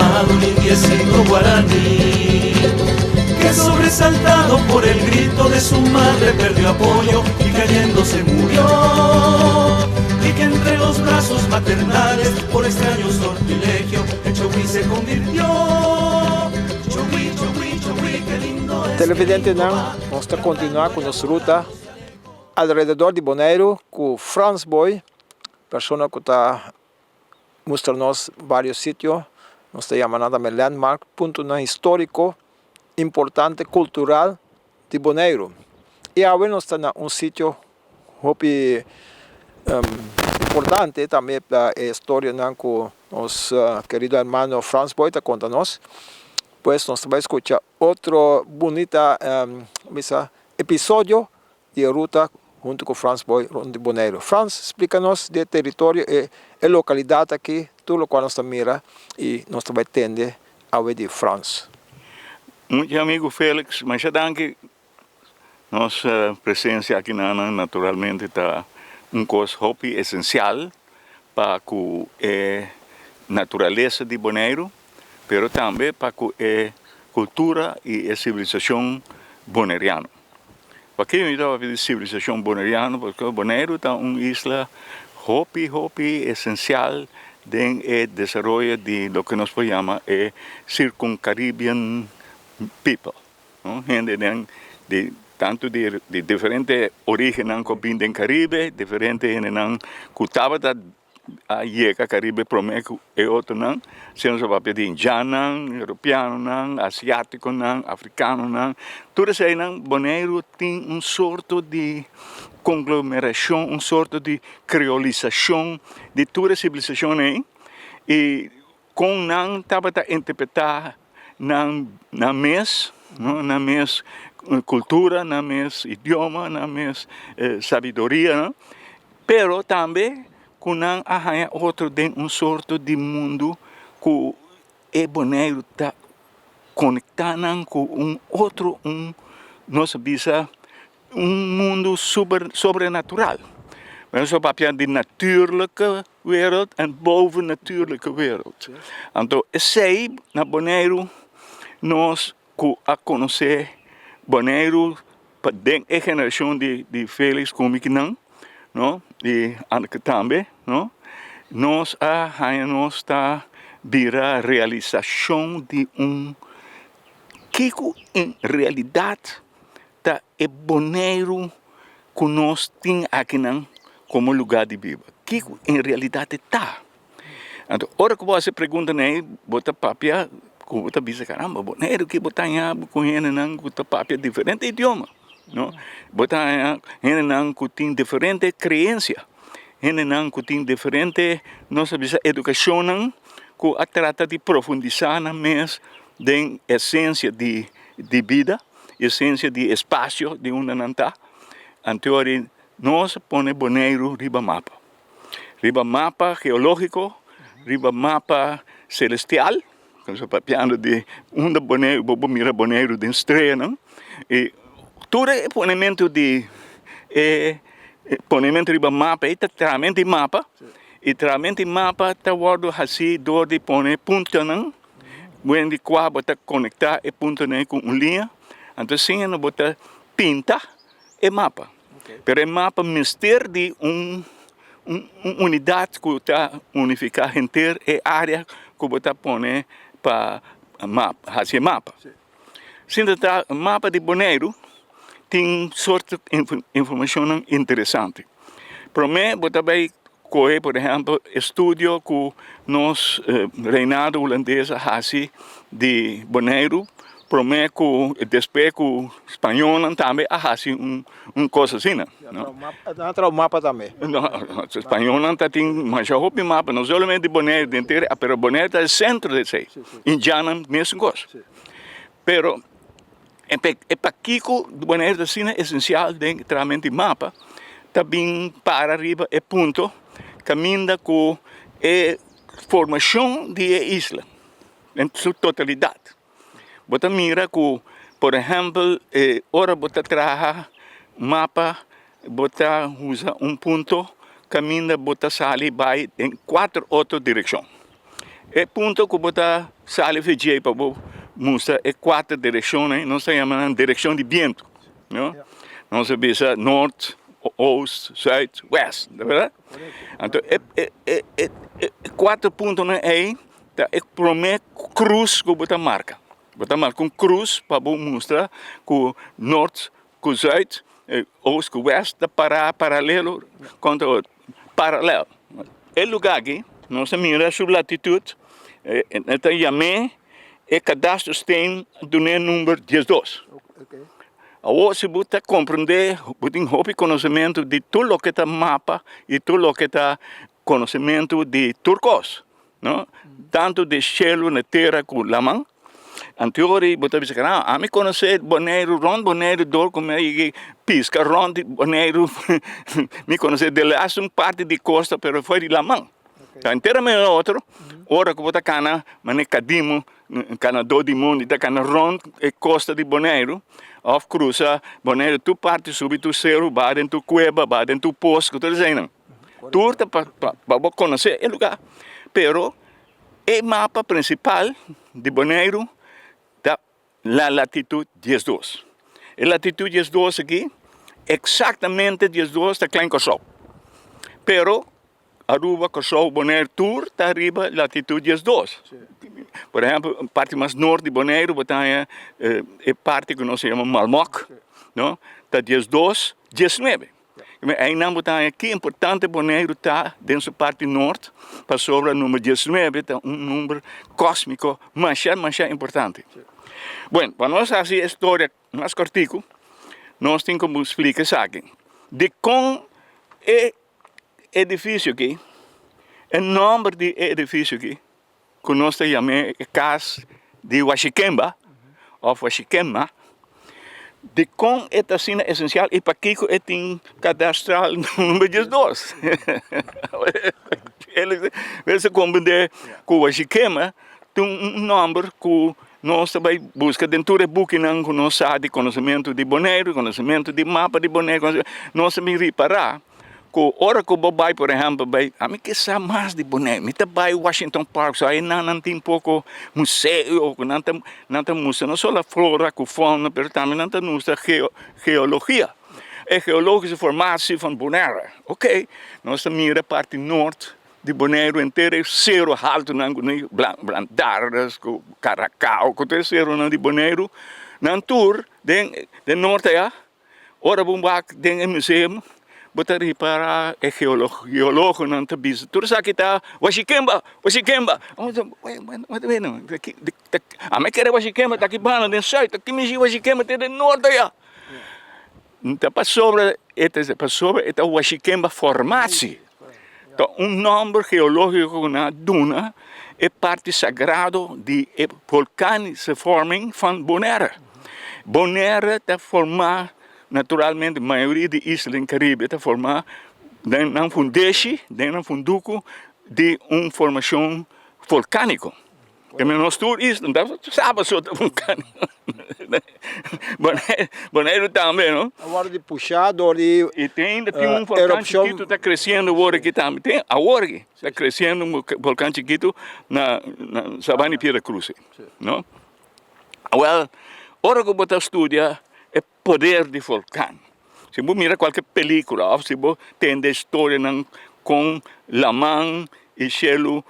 llamado un indiecito guaraní, que sobresaltado por el grito de su madre perdió apoyo y cayendo se murió. Y que entre los brazos maternales, por extraño sortilegio, en Chogui se convirtió. Chogui, Chogui, Chogui, qué lindo es. Televidentenan, nos ta kontinuá ku nos ruta alrededor di Boneiru ku Frans Boy, persona ku ta mustra nos varios sitio, nos ta yama nan tambe landmark, puntonan históriko importante kultural di Boneiru. I awe nos ta na un sitio hopi importante tambe pa e storianan ku nos kerido hermano Frans Boy ta konta nos. Pues nos ta bai skucha otro bunita bisa episodio di e ruta huntu ku Frans Boy rond di Boneiru. Frans, splika nos di e teritorio, e e lokalidat aki, tur lokual nos ta mira i nos ta bai tende awe di Frans. Mucha amigu Felix, masha danki. Nos presensia aki nan naturalmente ta un kos hopi esensial pa ku e naturalesa di Boneiru, pero tambe pa ku e kultura i e sivilisashon boneriano. Pakiko mi ta papia di sivilisashon boneriano? Pasobra Boneiru ta un isla hopi hopi esensial den e desaroyo di loke nos por yama e Circumcaribbean people, no? Hendenan di tantu di di diferente origennan ku a bin den Karibe, diferente hendenan ku tabata a yega Caribe prome ku e otronan, si nos a papia di indiannan, europeanonan, asiatikonan, afrikanonan, tur eseinan Boneiru tin un sorto di konglomerashon, un sorto di kreolisashon di tur e sivilisashon ei i kon nan tabata interpretá nan nan mes, no, nan mes kultura, nan mes idioma, nan mes sabiduria, pero tambe ku nan a haña otro den un sorto di mundu ku e Boneiru ta konektá nan ku un otro un nos a bisa un mundu super sobrenatural. Nos a papia di natuurlijke wereld en bovennatuurlijke wereld. Anto esei na Boneiru nos ku a konosé Boneiru pa den e generashon di di Felix ku mi kinan no i Anneke tambe no nos a haña nos ta bira realisashon di un kiko en realidat ta e Boneiru ku nos tin akinan komo lugá di biba. Kiko en realidat e ta? Anto ora ku bo hasi e preguntanan ei, bo ta papia ku bo ta bisa, karamba, Boneiru ke bo ta haña bo ku hendenan ku ta papia diferente idioma, no? Bo ta haña hendenan ku tin diferente kreensia, hendenan ku tin diferente, nos ta bisa, edukashonnan ku a trata di profundisá nan mes den esensia di bida. Esensia di espasio di unda nan ta. Anteori nos a pone Boneiru riba mapa. Riba mapa geológiko, riba mapa selestial, nos a papiando di unda Boneiru, bo por mira Boneiru den streanan. I tur e ponementu di e ponementu riba mapa ei ta trahamento di mapa i trahamento di mapa ta wòrdu hasí dor di pone puntonan. Wen di kua bo ta konektá e puntonan ei ku un liña, anto asina no bo ta pinta e mapa. Pero e mapa mester di un un unidat ku ta unifiká henter e área ku bo ta pone pa mapa hasi e mapa. Sinta ta mapa di Boneiru tin sorto informashonnan interesante. Promé bo ta bai kohe por ehèmpel estudio ku nos reinado hulandes a hasi di Boneiru promé ku despues ku spañolnan tambe a hasi un kos asina. Nan a traha un mapa tambe? No, spañolnan ta tin masha hopi mapa, no solamente di Boneiru, di henter, pero Boneiru ta e sentro di esei, indjannan mesun kos. Pero E pakiko Boneiru ta asina esensial den trahamentu di mapa ta bin para riba e punto kaminda ku e formashon di e isla den su totalidat. Bo ta mira ku por ehèmpel ora bo ta traha mapa bo ta usa un punto kaminda bo ta sali bai den kuater otro direkshon. E punto ku bo ta sali for dje pa bo mustra e kuater direkshonnan, nos ta yama nan direkshon di bientu, no? Nos a bisa nort, oost, zuid, west, ta bèrdat? Anto e e e kuater puntonan ei ta e promé krus ku bo ta marka. Bo ta marka un krus pa bo mustra ku nort ku zuid, oost ku west ta para paralelo kontra otro, paralel. E lugá aki nos a mira su latitut, e ta yam'é e kadastersteen dun'é number diesdos. Awor si bo ta komprendé, bo tin hopi konosementu di tur loke ta mapa i tur loke ta konosementu di tur kos, no? Tantu di shelu na tera ku laman. Anteori bo ta bisa kara, ami konosé Boneiru, rònt Boneiru dor ku mi a yega piska rònt di Boneiru, mi konosé de las un parti di kosta pero for di laman. Ta enteramente otro ora ku bo ta kana manera Kadimo, kanadó di mundu ta kana rònt e kosta di Boneiru òf krusa Boneiru tur parti subi tur seru baha den tur kueba baha den tur pos ku tur eseinan. Tur ta pa bo konosé e lugá pero e mapa prinsipal di Boneiru ta la latitut diesdos. E latitut diesdos aki eksaktamente diesdos ta Klein Kòrsou. Pero Aruba, Kòrsou, Boneiru tur ta riba latitut diesdos. Por ehèmpel parti mas nort di Boneiru bo ta haña e parti ku nos ta yama Malmok no ta diesdos diesnuebe. Einan bo ta haña ki importante Boneiru ta den su parti nort pasobra number diesnuebe ta un number kòsmiko masha masha importante. Bueno, pa nos hasi e storia mas kòrtiku nos tin ku splika esaki. Dikon e edifisio aki, e nòmber di e edifisio aki ku nos ta yam'é e kas di Washikemba òf Washikema, dikon e ta asina esensial i pakiko e tin kadastral number diesdos? Mester a komprendé ku Washikema tin un nòmber ku nos ta bai buska den tur e bukinan ku nos sa di konosementu di Boneiru, konosementu di mapa di Boneiru, nos ta bin ripará. Ku ora ku bo bai por ehèmpel bai ami ke sa mas di Boneiru mi ta bai Washington Park so ainan nan tin poko museo ku nan ta nan ta mustra no solo flora ku fauna pero tambe nan ta mustra geologia e geologische formatie van Bonaire ok nos ta mira parti nort di Boneiru henter e sero haltunan ku Blandaardes ku Karakao ku tur e seronan di Boneiru nan tur den den nort aya. Ora bo wak den e museum, bo ta ripará e geologonan ta bisa tur esaki ta Washikemba, Washikemba. Ami kere Washikemba ta aki banda den sùit, aki mishi Washikemba te den nort aya. Ta pasobra e ta pasobra e ta Washikemba formatie. Ta un nòmber geológiko ku nan a duna e parti sagrado di e volkanische vorming van Bonaire. Bonaire ta formá naturalmente mayoria di isla den Karibe ta formá den nan fundeshi, den nan funduku di un formashon volkániko. Kende nos tur isla no ta saba so ta volkániko. Boneiru tambe no. A wòrdu di pushá dor di I tin ainda tin un volkan chikitu ta kresiendo awor aki tambe. Tin awor aki ta kresiendo un volkan chikitu na Sabana di Piedra Cruz no. Awèl ora ku bo ta studia e poder di volkan si bo mira kualke pelikula òf si bo tende historianan kon laman i shelu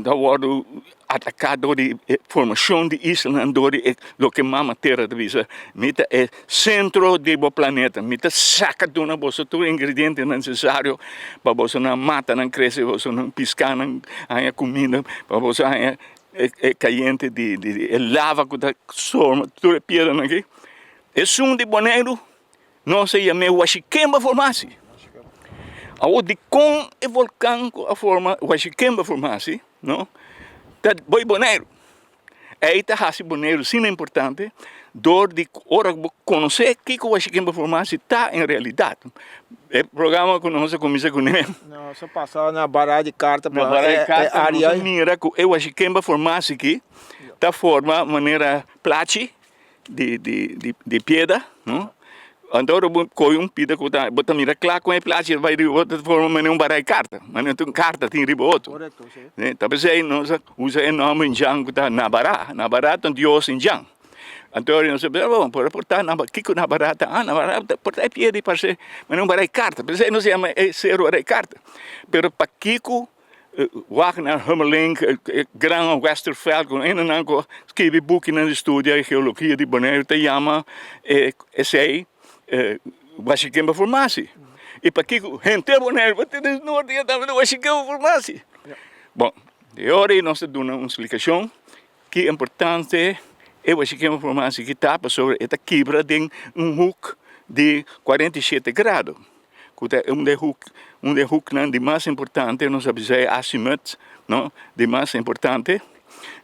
ta wòrdu ataká dor di e formashon di islanan dor di e loke mama tera ta bisa mi ta e sentro di bo planeta mi ta saka duna boso tur ingredientenan nesesario pa bosonan matanan krese bosonan piskanan haña kuminda pa boso haña e kayente di e lava ku ta forma tur e piedranan aki esun di Boneiru nos a yam'é Washikemba Formasi awor dikon e volkan ku a forma Washikemba Formasi no ta bai Boneiru ei ta hasi Boneiru asina importante dor di ora ku bo konosé kiko Washikemba Formasi ta en realidat e programa ku nos a kuminsá kuné. Nos a pasa na bara di karta pa e área. Nos a mira ku e Washikemba Formasi aki ta forma manera plachi di piedra no. Anto ora bo kohe un pida ku ta bo ta mira kla kon e plachi ta bai riba otro ta forma manera un barai karta, manera un karta tin riba otro. Korekto, si. Ta p'esei nos a usa e nòmber indjan ku ta Nabará, Nabará ta un dios indjan. Anto ora nos a bisa, bon, por por ta Naba, kiko Nabará ta? Ah, Nabará ta por ta e piedra parse manera un barai karta, p'esei nos yama e seru barai karta. Pero pakiko Wagner, Hummelink, e gran Westerveld ku hendenan ku a skibi bukinan di studia geologia di Boneiru ta yama esei Washikemba Formatie. I pakiko henter Boneiru bo tene norte ya tambe ta Washikemba Formatie. Bon, e ora ei nos ta duna un splikashon ki importante e Washikemba Formatie ki ta pasobra e ta kibra den un hoek di 47 grado. Ku ta un de hoek, un de hoeknan di mas importante, nos a bisa e azimut, no, di mas importante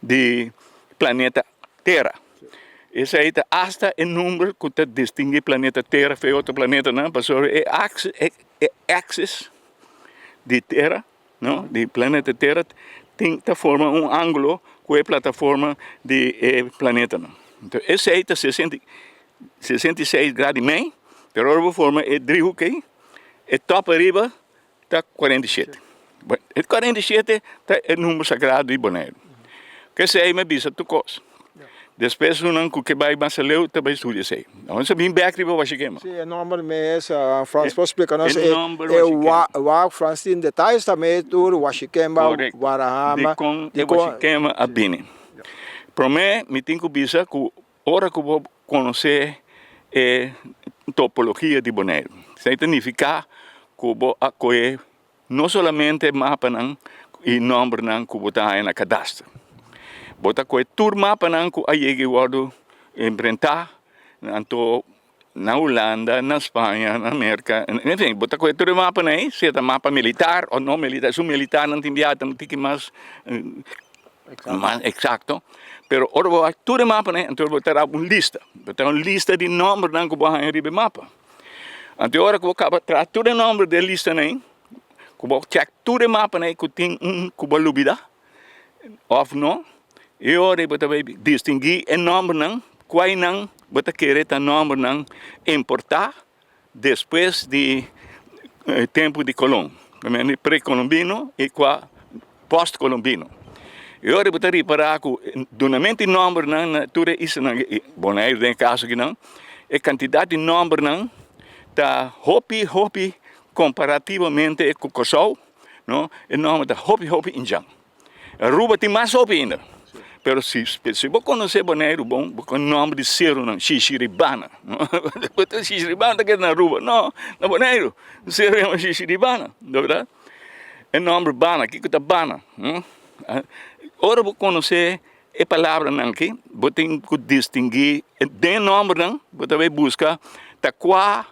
di planeta Tera. Esei ta asta e number ku ta distingui planeta Tera for e otro planetanan, pasobra e axis, e axis di Tera, no, di planeta Tera tin ta forma un angulo ku e plataforma di e planetanan. Enton esei ta 66 grado i mei, pero ora bo forma e driehoek ei, e top ariba ta 47. Bueno, e 47 ta e number sagrado di Boneiru. Kesei mi a bisa tur kos. Despues unan ku ke bai mas aleu ta bai studia esei. Nos a bin bek riba Washikema. Sí, e nomber mes, Frans por splika nos E nomber Washikema. E wak Frans tin detayes tambe tur Washikema, Korekto. Warahama. Dikon e Washikema a bini. Promé mi tin ku bisa ku Ora ku bo konosé e topologia di Boneiru, esei ta nifiká ku bo a kohe no solamente mapanan i nòmbernan ku bo ta haña na kadaster. Bo ta kohe tur mapanan ku a yega i wòrdu imprentá, anto na Hulanda, na Spaña, na Merka, enfin, bo ta kohe tur e mapanan ei, sea ta mapa militar o no militar, esun militarnan tin biaha ta un tiki mas mas eksakto, pero ora bo wak tur e mapanan ei, anto bo ta raba un lista, bo ta un lista di nòmbernan ku bo a haña riba e mapa. Anto e ora ku bo kaba traha tur e nòmber den e listanan ei, ku bo chèk tur e mapanan ei ku tin un ku bo a lubidá òf no, e ora ei bo ta bai distinguí e nòmbernan, kuainan bo ta kere ta nòmbernan importá despues di tempu di Colon, prekolombino i kua postkolombino. E ora bo ta ripará ku dunamento di nòmbernan na tur e islanan, Boneiru den e kaso akinan, e kantidat di nòmbernan ta hopi hopi komparativamente ku Kòrsou, no, e nòmber ta hopi hopi indjan. Aruba tin mas hopi ainda. Pero si si bo konosé Boneiru bon, bo konosé nòmber di serunan, Shishiribana. Bo ta Shishiribana ta keda na Aruba? No, na Boneiru. Seru yama Shishiribana, no bèrdat? E nòmber Bana, kiko ta Bana? Ora bo konosé e palabranan aki, bo tin ku distinguí den e nòmbernan, bo ta bai buska ta kua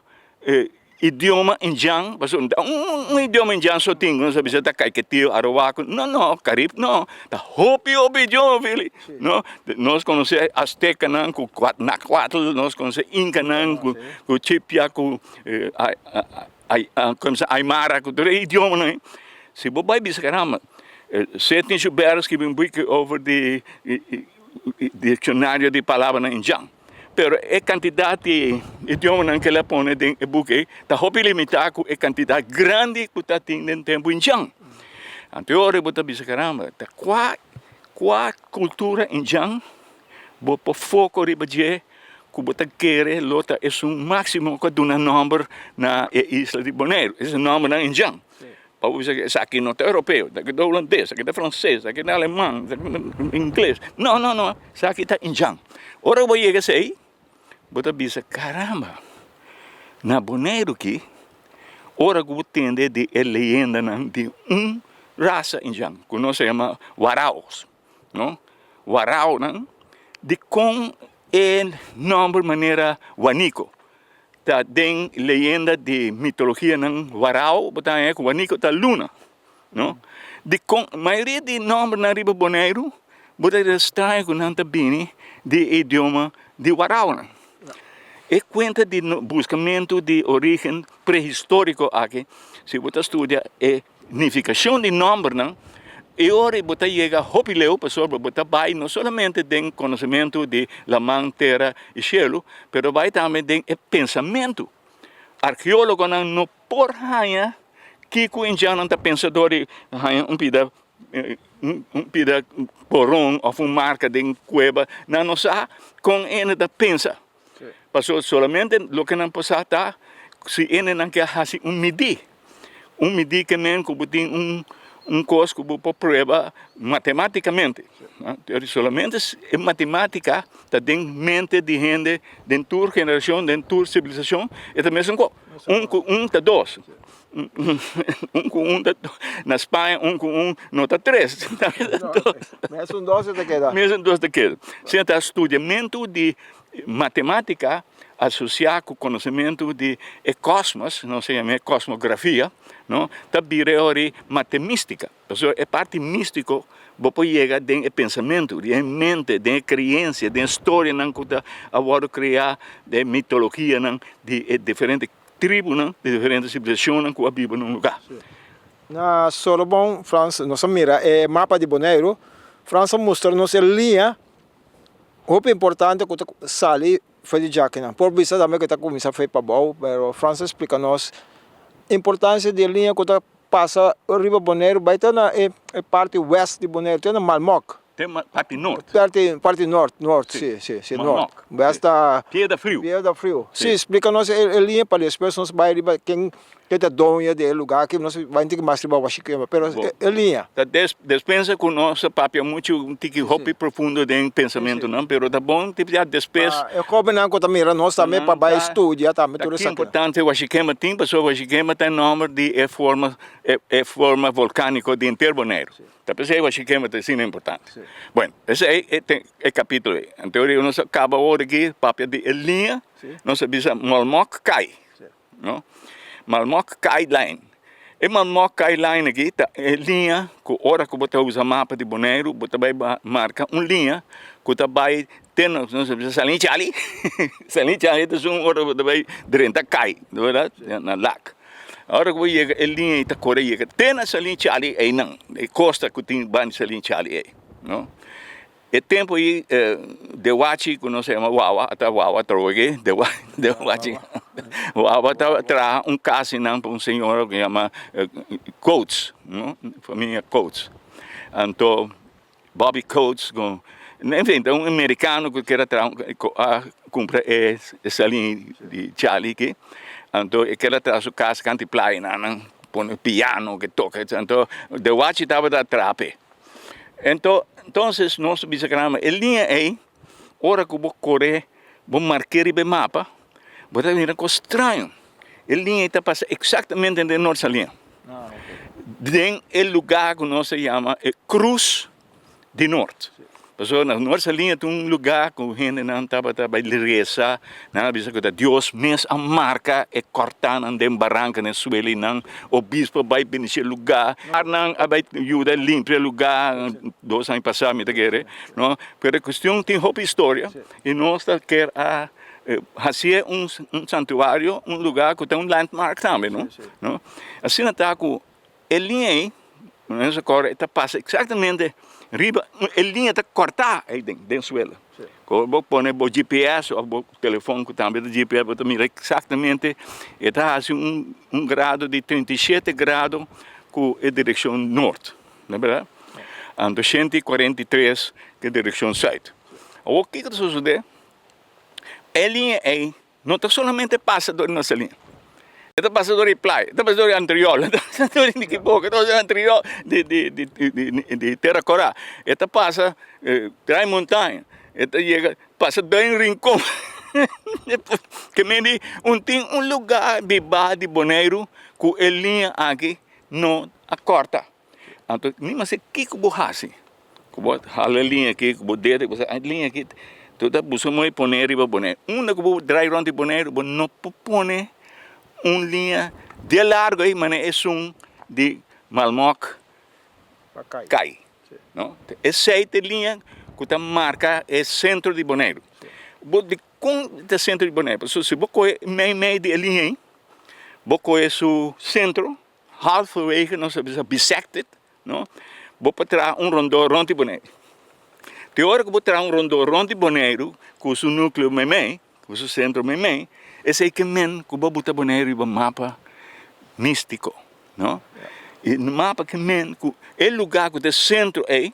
Idioma indjan, pasobra un idioma indjan so tin, nos a bisa ta Kaiketio, Arowako, no no, Karib no, ta hopi hopi idioma Fili, no, nos konosé Aztekanan ku Nahuatl, nos konosé Inkanan ku ku Chipia, ku Aymara, ku tur e idiomanan ei, si bo bai bisa caramba, Sidney Joubert a skibi un buki over di dikshonario di palabranan indjan. Pero e kantidat di idiomanan ku el a pone den e buki ei ta hopi limitá ku e kantidat grandi ku ta tin den tempu indjan. Anto e ora bo ta bisa, Karamba, ta kua kua kultura indjan bo por foko riba dje ku bo ta kere lo ta esun máksimo ku a duna nòmber na e isla di Boneiru? Esei nòmbernan indjan. Pa bo bisa esaki no ta europeo, esaki ta holandes, esaki ta franses, esaki ta aleman, esaki ta ingles. No, no, no, esaki ta indjan. Ora bo yega esei, bo ta bisa, caramba, na Boneiru aki, ora ku bo tende di e leyendanan di un rasa indjan, ku nos ta yama waraos, no? Waraonan, dikon e nòmber manera Waniko? Ta den leyenda di mitologianan warao bo ta haña ku Waniko ta luna, no? Dikon mayoria di nòmbernan riba Boneiru bo ta keda straño ku nan ta bini di e idioma di waraonan. E kuenta di buskamentu di orígen prehistóriko aki, si bo ta studia e nifikashon di nòmbernan. E ora bo ta yega hopi leu pasobra bo ta bai no solamente den konosementu di laman, tera i shelu, pero bai tambe den e pensamentu. Arkeólogonan no por haña kiko indiannan ta pensa dor di haña un pida un pida poron òf un marka den kueba. Nan no sa kon hende ta pensa. Pasobra solamente loke nan por sa ta si hendenan ke hasi un midí. Un midí ke men ku bo tin un un kos ku bo por prueba matematikamente. Solamente e matematika ta den mente di hende den tur generashon, den tur sivilisashon, e ta mesun kos. Un ku un ta dos. Un ku un ta dos. Na Spaña un ku un no ta tres. Mesun dos e ta keda. Mesun dos ta keda. Asina ta studiamentu di Matematica asocia cu conocemento di e cosmos, nos ta yama e cosmografia, no, ta bira e ora matemistica. Pasobra e parti mistico bo por yega den e pensamento, den e mente, den e creencia, den e storianan cu ta a wordo crea, den e mitologianan di e diferente tribunan, di diferente civilisacionnan cu a biba na un lugar. Na Sorobon, Frans, nos a mira e mapa di Boneiru. Frans a mustra nos e liña Hopi importante ku ta sali for di djakinan. Por bisa tambe ku ta kuminsá for di pabou, pero Frans a splika nos importansia di e liña ku ta pasa riba Boneiru bai te na e parti west di Boneiru, te na Malmok. Te parti nort. Parti nort, nort, si, si, si, nort. West ta. Piedra Friu. Piedra Friu. Si, splika nos e liña pa despues nos bai riba ken Ke ta doño di e lugar aki, nos bai tin mas riba Washikema, pero e liña. Ta despensa ku nos a papia muchu un tiki hopi profundo den pensamentunan, pero ta bon ti ya despues. E hobennan ku ta mira nos tambe pa bai studia tambe tur esaki. Ta ki importante Washikema tin, pasobra Washikema ta e nomber di e forma e forma volkaniko di henter Boneiru. Ta p'esei Washikema ta asina importante. Bueno, esei e kapitulo ei. Anto nos a kaba awor aki papia di e liña, nos a bisa Molmok Kai. No. Malmok Guideline. E Malmok Guideline aki ta e liña ku ora ku bo ta usa mapa di Boneiru bo ta bai marka un liña ku ta bai te nos nos ta bisa Salin Chali. Salin Chali ta esun ora bo ta bai drenta kai, no bèrdat? Na Lak. Ora ku bo yega e liña ei ta kore yega te na Salin Chali einan, e kosta ku tin banda di Salin Chali ei, no. E tempu ei Dewachi ku nos a yama Wawa, ata Wawa atrobe aki, Dewachi, Wawa ta traha un kas einan pa un señora ku yama Coates, no, familia Coates. Anto Bobby Coates ku, enfin ta un amerikano ku kier a traha ku a kumpra e salin di Charlie aki, anto e kier a traha su kas kanti playa einan, pone piano ke toka, anto Dewachi tabata traha p'e. Ento, entonces nos ta bisa caramba, e liña ei, ora ku bo kore, bo mark'é riba e mapa, bo ta mira kos straño. E liña ei ta pasa eksaktamente den Noord Saliña. Den e lugá ku nos ta yama e Krus di Noord. Pasobra na Noord Saliña ta un lugá ku hendenan tabata bai resa, nan a bisa ku ta Dios mes a marka e kòrtanan den baranka den suela i nan obispo a bai bendisí e lugá. Nan a bai yuda limpia e lugá dos aña pasá mi ta kere, no. Pero e kuestion tin hopi historia i nos ta kier a hasié un santuario, un lugá ku ta un landmark tambe, no. Asina ta ku E liña ei, nos a kòrda, e ta pasa eksaktamente riba, e liña ta kòrtá ei den, den suela. Ku bo pone bo GPS òf bo telefòn ku tambe ta GPS, bo ta mira eksaktamente e ta hasi un un grado di 37 grado ku e direkshon nort, no bèrdat? Anto 143 ku e direkshon sùit. Awor kiko ta sosodé? E liña ei No ta solamente pasa dor di nos liña. E ta pasa dor di playa, e ta pasa dor di Antriol, e ta pasa dor di Nikiboka, e ta pasa dor di Antriol, di di di di di Tera Kora. E ta pasa trai montaña, e ta yega pasa den Rincon. Ke men di un tin un luga biba di Boneiru ku e liña aki no a kòrta. Anto mi mester kiko bo hasi? Ku bo hala e liña aki ku bo dedo ku bo sa e liña aki tu ta buska moe pone riba Boneiru. Unda ku bo drai rònt di Boneiru bo no por pone un liña de largo ei manera esun di Malmok kai. No, esei ta e liña ku ta marka e sentro di Boneiru. Bo dikon ta sentro di Boneiru? Pasobra si bo kohe mei mei di e liña ei bo kohe su sentro. Halverwege, nos a bisa bisected, no? Bo por traha un rondó rònt di Boneiru. Te ora ku bo traha un rondó rònt di Boneiru ku su núkleo meimei, ku su sentro meimei, esei ke men ku bo buta Boneiru riba mapa místiko, no? E mapa ke men ku e lugá ku ta e sentro ei,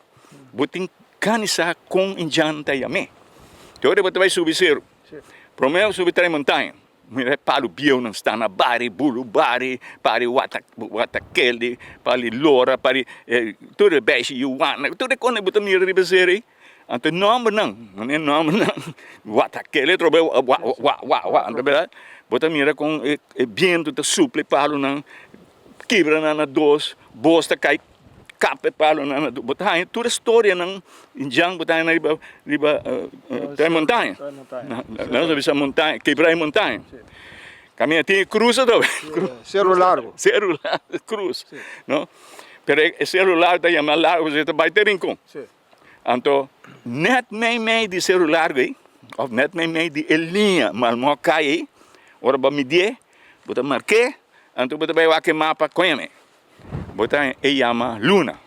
bo tin kanisá kon indjan ta yam'é. Te ora bo ta bai subi seru, promé bo subi trae montaña. Mira e palu bieunan sta na bari bulu bari, pari wata watakeli, pali lora, pari tur e beishi yuwana, tur e kos bo ta mira riba e seri ei. Anto e nòmbernan, e nòmbernan watakeli atrobe wa wa wa wa, anto bèrdat bo ta mira kon e bientu ta supla e palunan, kibra nan na dos, bos ta kai. Kap e palonan na bo ta haña tur e storianan indjan bo ta haña riba riba e montaña. Nos ta bisa montaña, kebra e montaña. Kaminda tin e krus atrobe. Seru Largo. Seru Largo, krus, no. Pero e Seru Largo ta yama largo pasobra e ta bai te Rincon. Anto net meimei di Seru Largo ei, òf net meimei di e liña Malmok kai ei, ora bo a midié, bo ta mark'é, anto bo ta bai wak e mapa koña mei. Bo ta e yama luna.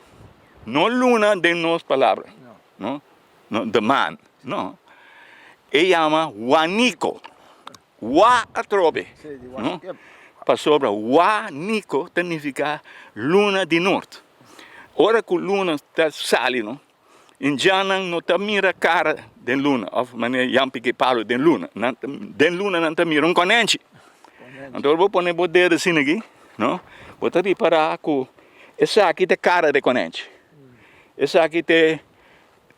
No luna den nos palabra, no, no, de maan, no. E yama Waniko. Wa atrobe, no? Pasobra Waniko ta nifiká luna di nort. Ora ku luna ta sali, no, indiannan no ta mira kara den luna òf manera Jan Piki Palu den luna. Nan den luna nan ta mira un konènchi. Anto ora bo pone bo dedo asina aki, no, bo ta ripará ku esaki ta kara di konènchi, esaki ta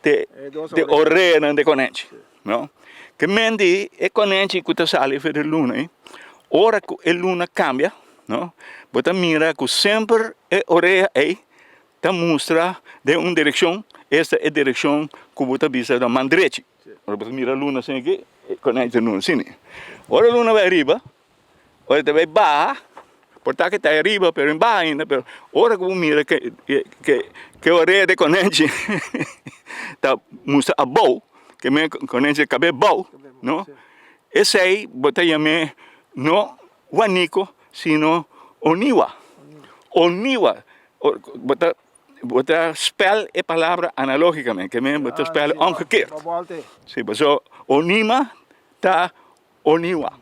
te te oreanan di konènchi, no. Ke men di e konènchi ku ta sali for di luna ei, ora ku e luna kambia, no, bo ta mira ku semper e orea ei ta mustra den un direkshon, esta e direkshon ku bo ta bisa na man drechi. Ora bo ta mira luna asina aki, e konènchi ta luna asina. Ora luna bai ariba, ora e ta bai baha, por ta ke ta ariba pero e baha ainda, pero ora ku bo mira ke ke orea di konènchi ta mustra abou, ke men konènchi ta kab'é abou, no, esei bo ta yam'é no Waniko sino Oniwa. Oniwa. Bo ta bo ta spel e palabra analogicamente, ke men bo ta spel omgekeerd. Si, paso Onima ta Oniwa.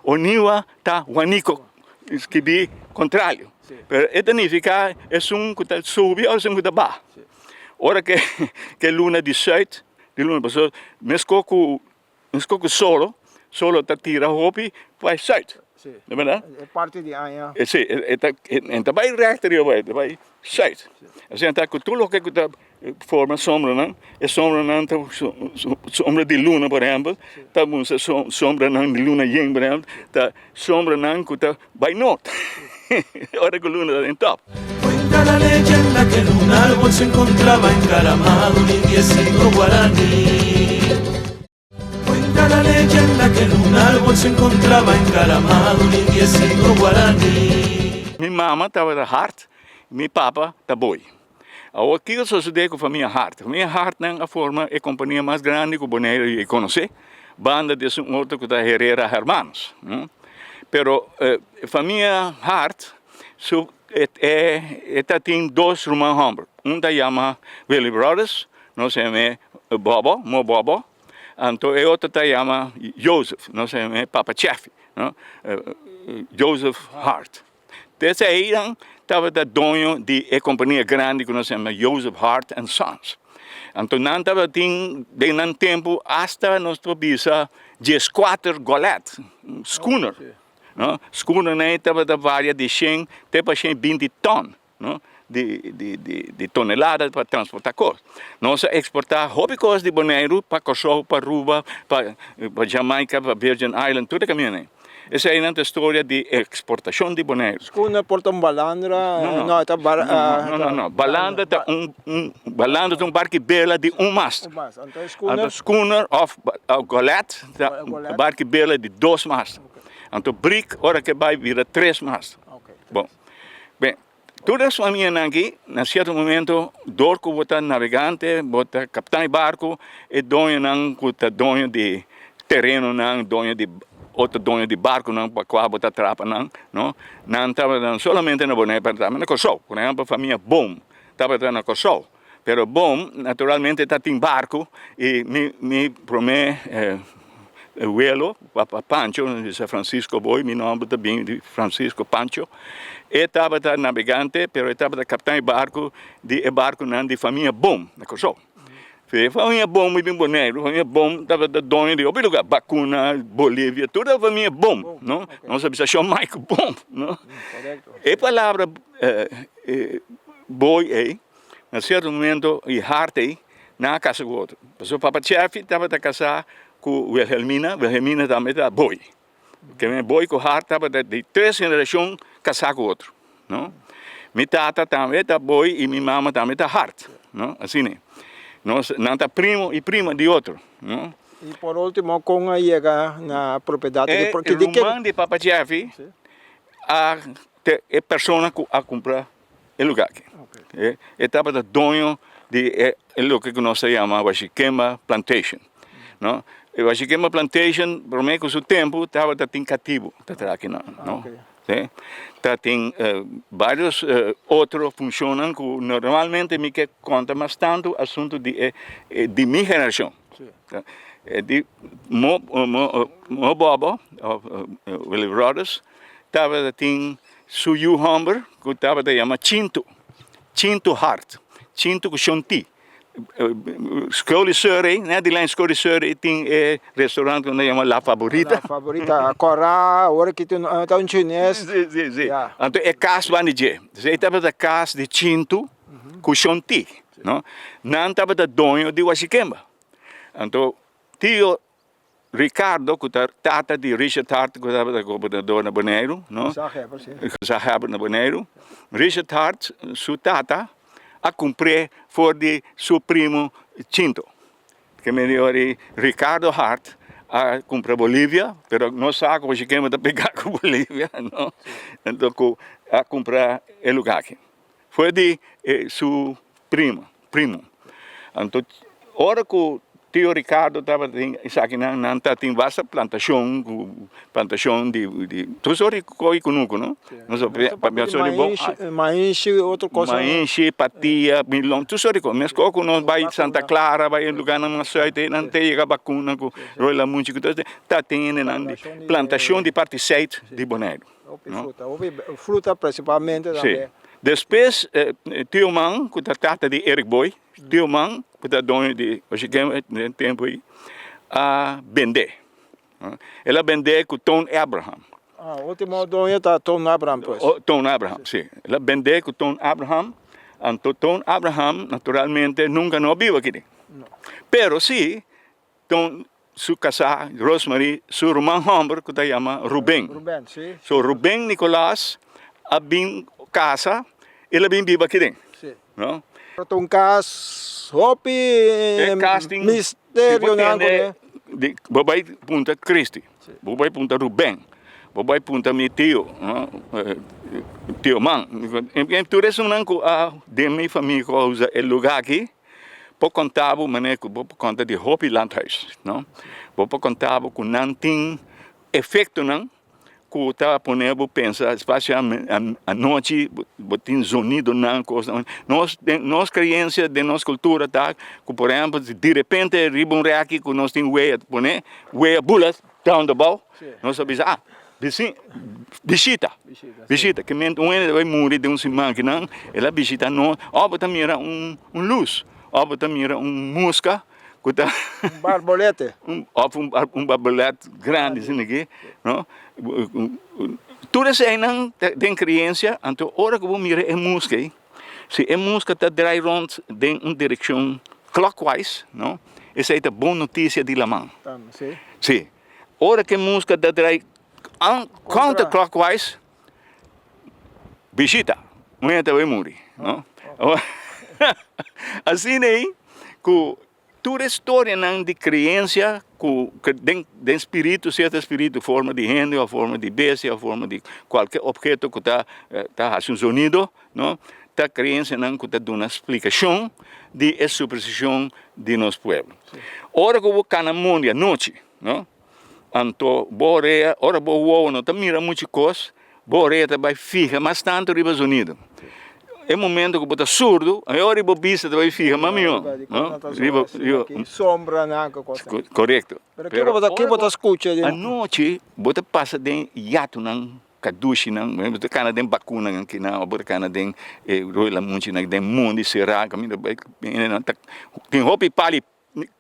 Oniwa ta Waniko, skibí kontrario. Pero e ta nifiká esun ku ta subi òf esun ku ta baha. Ora ke ke luna di sùit, di luna, paso meskos ku Meskos ku solo, solo ta tira hopi pa e sùit. No bèrdat? E parti di aña. Si, e ta e ta bai règt riba e ta bai sùit. Asina ta ku tur loke ku ta forma sombranan, e sombranan ta sombra di luna por ehèmpel, ta mustra sombranan di luna yen por ehèmpel, ta sombranan ku ta bai nort ora ku luna ta den tòp. Cuenta la leyenda que en un árbol se encontraba encaramado un indiecito guaraní. Cuenta la leyenda que en un árbol se encontraba encaramado un indiecito guaraní. Mi mama tabata hard, mi papa ta boy. Awor kiko a sosode ku famia Hart? Famia Hartnan a forma e kompania mas grandi ku Boneiru a konosé, banda di esun otro ku ta Herrera Hermanos. Pero famia Hart su e ta tin dos ruman hòmber, un ta yama Willy Brothers, nos a yam'é Bobo, Mo Bobo, anto e otro ta yama Joseph, nos a yam'é Papa Cheffi, Joseph Hart. Desde einan tabata doño di e kompania grandi ku nos yama Joseph Hart and Sons. Anto nan tabatin den nan tempu asta nos por bisa dieskuater golet, schooner, no. Schoonernan ei tabata varia di shen te pa shen binti ton, no, di di di di tonelada pa transportá kos. Nos a eksportá hopi kos di Boneiru pa Kòrsou, pa Aruba, pa pa Jamaica, pa Virgin Island, tur e kamindanan ei. Eseinan ta e storia di eksportashon di Boneiru. Schooner por ta un balandra? No, no. No, ta bar, No, no, no. Balandra ta un, un, balandra ta un barki bela di un mast. Un mast. Anto e schooner? Anto schooner òf golet ta barki bela di dos mast. Anto brik ora ke bai bira tres mast. Bon. Ben, tur e famianan aki, na sierto momento, dor ku bo ta nabegante, bo ta kaptan di barku, e doñonan ku ta doño di terenonan, doño di otro doño di barkunan pa kua bo ta trapa nan, no, nan tabata solamente na Bonaire, pero tambe na Kòrsou. Por ehèmpel, famia Boom. tabata na Kòrsou. Pero Boom naturalmente ta tin barku i mi mi promé welo, papa Pancho, nos bisa Francisco Boy, mi nòmber ta bin di Francisco Pancho, e tabata nabegante pero e tabata kaptan di barku di e barkunan di famia Boom na Kòrsou. E famia Boom bin Boneiru, famia Boom tabata doño di hopi lugar, Bakuna, Bolivia, tur e famia Boom, no? Nos a bisa Shon Mike Boom, no? E palabra boy ei, na sierto momento i hart ei, nan a kasa ku otro. Pasobra papa Cheffy tabata kasá ku Wilhelmina, Wilhelmina tambe ta boy. Ke boy ku hart tabata di tres generashon kasá ku otro, no? Mi tata tambe ta boy i mi mama tambe ta hart, no? Asina. Nos, nan ta primo i prima di otro, no? I por ultimo, kon a yega na propiedat E ruman di papa Jeffy a ta e persona ku a kumpra e lugar aki. E tabata doño di e loke ku nos ta yama Washikemba Plantation, no. E Washikemba Plantation prome ku su tempu tabata tin katibu ta traha akinan, no. Ta tin varios otro funshonnan ku normalmente mi ke konta mas tantu asuntu di e di mi generashon. Di mo mo bobo Willy Brothers tabata tin su yu hòmber ku tabata yama Chintu, Chintu Hart, Chintu ku Shonti. Skol di Surrey, net di lijn Skol di Surrey tin e restaurant ku nan yama La Favorita. La Favorita, kòrá, ora ki tin ta un chines. Si, si, si. Anto e kas banda di dje. Esei tabata kas di Chintu ku Shonti, no? Nan tabata doño di Washikemba. Anto tio Ricardo ku ta tata di Richard Hart ku tabata gobernador na Boneiru, no? Gezaghebber, si. Gezaghebber na Boneiru. Richard Hart su tata a kumpr'é for di su primo Chinto. Ke mende ora ei Ricardo Hart a kumpra Bolivia, pero nos sa ku Washikemba ta pegá ku Bolivia, no? Anto ku a kumpra e lugá aki. For di su primo, primo. Anto ora ku tio Ricardo tabatin esakinan, nan tabatin basta plantashon ku plantashon di di tur sort di koi kunuku no. Nos a papia so di bon. Maishi otro cosa. Maishi, patia, milon, tur sort di kos. Meskos ku nos bai Santa Clara, bai e lugarnan mas sùit ei, nan te yega bakuna ku Rooi Lamunchi ku tur esei, tabatin hendenan di plantashon di parti sùit di Boneiru. Hopi fruta, hopi fruta principalmente tambe. Sí. Despues Tio Man ku ta tata di Eric Boy, Tio Man ku ta doño di Oshikembe den tempu ei a bendé. El a bendé ku Toon Abraham. Ah, ultimo doño ta Toon Abraham pues. Toon Abraham, sí. El a bendé ku Toon Abraham, anto Toon Abraham naturalmente nunka no a biba aki den. Pero sí Ton su kasá Rosemarie su ruman hòmber ku ta yama Ruben. Ruben, si. So Ruben Nicolaas a bin kasa, el a bin biba akiden. Si. No? Pero ta un kas hopi E kas tin, misterio nan kuné. Di, bo bai punta Christy, bo bai punta Ruben, bo bai punta mi tio, no? Tio Man. Tur esunnan ku a den mi famia ku a usa e lugá aki. Por konta bo manera ku bo por konta di hopi landhuis, no? Bo por konta bo ku nan tin efektonan ku ta pone bo pensa, spasial anochi bo tin zonidonan, kosnan. Nos den nos kreensia, den nos kultura ta ku por ehèmpel si direpente riba un rèki ku nos tin wea pone, wea bula down de bou, nos ta bisa, ah, bisi, bishita, bishita, ke mente un hende ta bai muri den un siman kinan, el a bishita nos, òf bo ta mira un un lus, òf bo ta mira un muska ku ta. Un barbolete. Òf un un barbolet grandi asina aki, no? Tur eseinan ta den kreensia, anto ora ku bo mira e muska ei, si e muska ta drai rònt den un direkshon clockwise, no, esei ta bon notisia di laman. Si. Ora ku e muska ta drai counterclockwise, bishita, un hende ta bai muri, no. Asina ei ku Tur e storianan di creencia cu den den spiritu, cierto spiritu, forma di hende of forma di bestia of forma di cualke obheto cu ta ta haci un zonido, no, ta creencianan cu ta duna splicacion di e supersticion di nos pueblo. Ora cu bo cana mondi anochi, no, anto bo orea, ora bo wowo no ta mira muchi cos, bo orea ta bay fiha mas tanto riba zonido. E momento ku bo ta surdu, e ora bo bista ta bai fiha mas mihó, no? Riba, riba. Sombranan ku kos. Korekto. Pero ke bo ta, ke bo ta skucha den. Anochi bo ta pasa den yatunan, kadushinan, bo ta kana den bakunan akinan, òf bo ta kana den e Rooi Lamunchinan, den mondi será, kaminda bai, ta tin hopi pali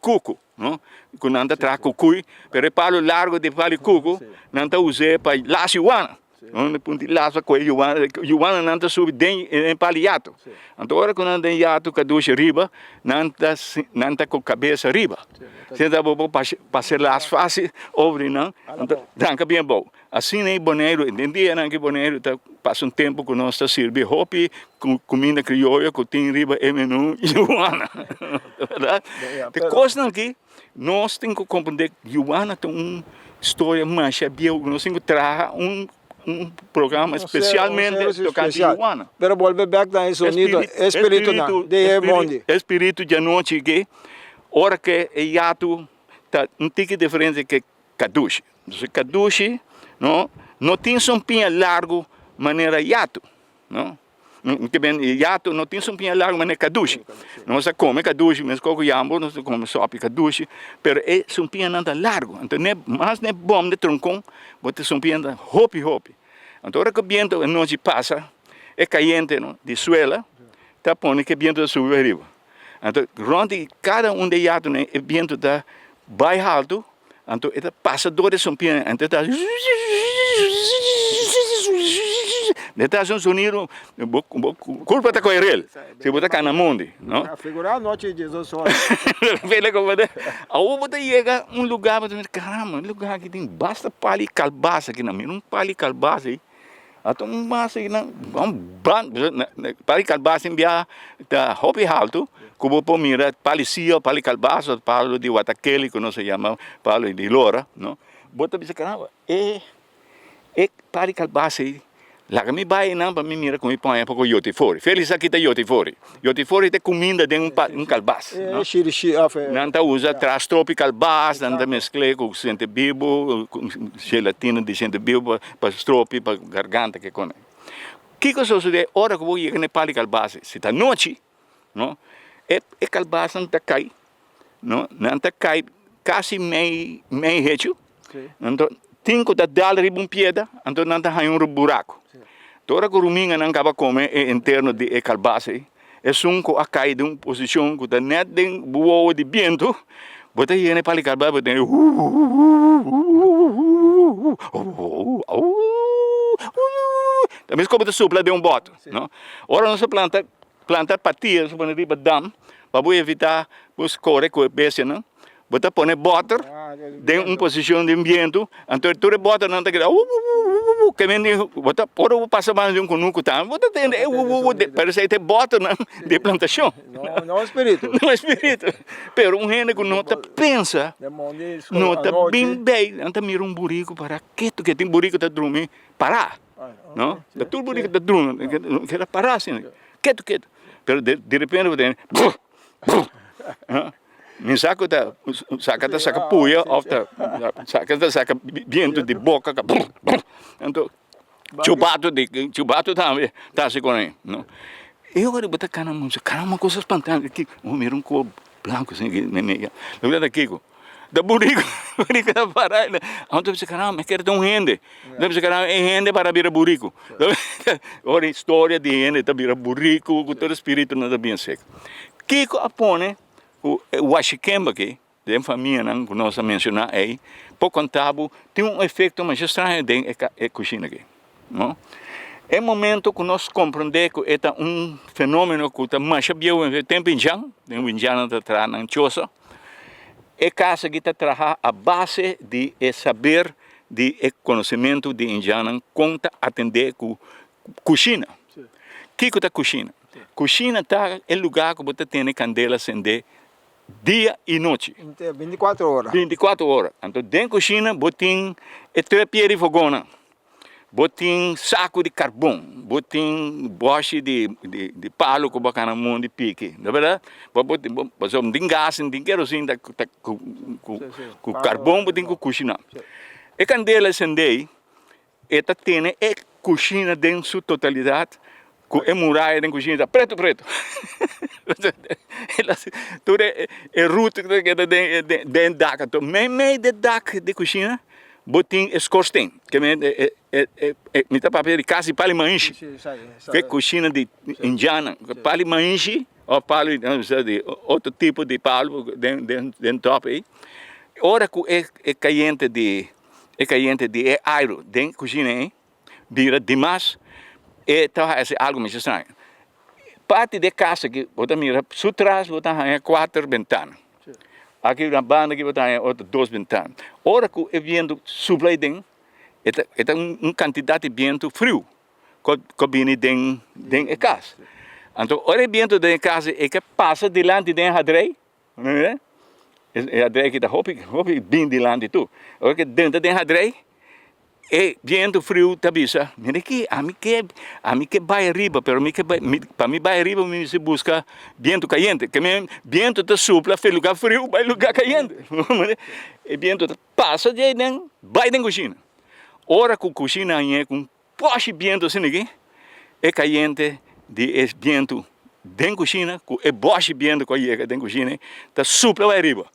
kuku, no? Ku nan ta traha kukui, pero e palo largo di palo di kuku, nan ta us'é pa las yuana. No? Punti las pa kohe yuana, yuana nan ta subi den e palo di yato. Anto ora ku nan den yato kadushi riba, nan ta nan ta ku kabes ariba. Asina ta bo por pasa las fásil over di nan, anto tranka bien abou. Asina e Boneiru, den dianan ki Boneiru ta pasa un tempu ku nos ta sirbi hopi kuminda krioyo ku tin riba e menu yuana. Bèrdat? E kosnan aki nos tin ku komprendé yuana ta un storia masha bieu ku nos tin ku traha un programa spesialmente tokante yuana. Pero bolbe bèk na e sonido, e spiritunan di e mondi. E spiritu djanochi aki ora ke e yatu ta un tiki diferente ke Kadushi. Entonces kadushi no no tin sompiña largu manera yatu, no. Ke ben yatu no tin sompiña largu manera kadushi. Nos a kome kadushi mes koko yambo nos a kome sopi kadushi, pero e sompiñanan ta largu. Anto ne mas ne bom de tronkon bo ta sompiña ta hopi hopi. Anto ora ku bientu anochi pasa e kayente no di suela ta pone ke bientu ta subi ariba. Anto rònt di kada un di e yatunan e bientu ta bai haltu. Anto e ta pasa dor di sumpiña, anto e ta e ta hasi un sonido, bo bo kurpa ta kohe rel si bo ta kana mondi, no? Figurá nochi di diesdos ora. Vele como ta. Awor bo ta yega un lugar bo ta mira, caramba, e lugar aki tin basta pali di kalbas aki nan, mira un pali di kalbas ei. Anto un mas ei nan un ban pali kalbas tin bia ta hopi haltu ku bo por mira pali sia pali kalbas òf palo di watakeli ku nos a yama palo di lora no bo ta bisa caramba e e pali kalbas ei laga mi bai einan pa mi mira ku mi paña poko yotifori Felix a kita yotifori yotifori ta e kuminda den un kalbas no nan ta usa tras tropi kalbas nan ta meskl'e ku sentebibu ku gelatina di sentebibu Pa stropi, pa garganta ke kone. Kiko sosode ora ku bo yega na e pal di kalbas? Si ta nochi, no, e e kalbasnan ta kai, no, nan ta kai kasi mei mei hechu, anto tin ku ta dal riba un piedra, anto nan ta haña un buraku. Anto ora ku ruminganan kaba kome e interno di e kalbas ei, esun ku a kai den un posishon ku ta nèt den bo wowo di bientu, bo ta yena e pal di kalbas bo ta tende Ta meskos bo ta supla den un bòt, no. Ora nos a planta planta patia nos a pone riba dam pa bo evitá bo kore ku e bestianan, Bo ta pone bòter den un posishon den bientu, anto tur e bòternan ta keda wuwuwuwuwu, ke men di bo ta ora bo pasa banda di un kunuku tambe bo ta tende e wuwuwu, pero esei ta e bòternan di e plantashon. No e spiritu. No e spiritu. Pero un hende ku no ta pensa, no ta bin bei, nan ta mira un buriku pará ketu ketu, tin buriku ta drumi pará, no, ta tur buriku ta drumi, keda pará asina, ketu ketu, pero direpente bo tende brr brr. Mi sa ku ta saka ta saka puya òf ta saka ta saka bientu di boka ka brr brr anto chubatu di chubatu tambe ta hasi kon ei no e ora bo ta kana mucha kana un cosa spantante ki bo mira un kor blanku asin ki mei lo ta kiko ta buriku buriku ta para anto bisa caramba mi kere ta un hende mi bisa caramba e hende para bira buriku ora historia di hende ta bira buriku ku tur e spiritunan ta bien sek kiko a pone Ku e washikemba aki den famianan ku nos a menshoná ei por konta bo tin un efekto masha straño den e kushina aki, no. E momento ku nos komprondé ku e ta un fenómeno ku ta masha bieu e tempu indjan, den indjannan ta traha nan chosa, e kas aki ta traha a base di e saber di e konosementu di indjannan kon ta atendé ku kushina. Kiko ta kushina? Kushina ta e lugá ku bo ta tene kandela sendé dia i nochi. Bintikuater ora. Bintikuater ora. Anto den kushina bo tin e trepie di fogonnan, bo tin saku di karbon, bo tin bòshi di di palu ku bo a kana mondi piki, no bèrdat? Bo bo pasobra no tin gas, no tin kerosin ta ta ku ku karbon bo tin ku kushiná. E kandela sendé E ta tene e kushina den su totalidat. Ku e muraya den kushina ta pretu pretu. Tur e rut ku ta keda den dak anto meimei di dak di kushina bo tin e skorsten. Ke men mi ta papia di kas di pali maishi. Ke kushina di indiannan. Pali maishi òf palu di otro tipo di palu den tòp ei. Ora ku e kayente di e kayente di e airu den kushina ei bira dimas e ta hasi algu masha straño. Parti di e kas aki bo ta mira su tras bo ta haña kuater bentana. Aki na banda aki bo ta haña otro dos bentana. Ora ku e bientu supla aden e ta e ta un kantidat di bientu friu ku ku bini den den e kas. Anto ora e bientu den e kas e ke pasa dilanti den e hadrei E hadrei aki ta hopi hopi bin dilanti tur. Ora ke drenta den hadrei e bientu friu ta bisa, mira aki ami ke ami ke bai ariba pero mi ke bai pa mi bai ariba mi mester buska bientu kayente. Ke men bientu ta supla for luga friu bai luga kayente. E bientu ta pasa djei den bai den kushina. Ora ku kushina hañ'é ku un Poshi bientu asina aki, e kayente di e bientu den kushina ku e boshi bientu ku a yega den kushina ei ta supla bai riba.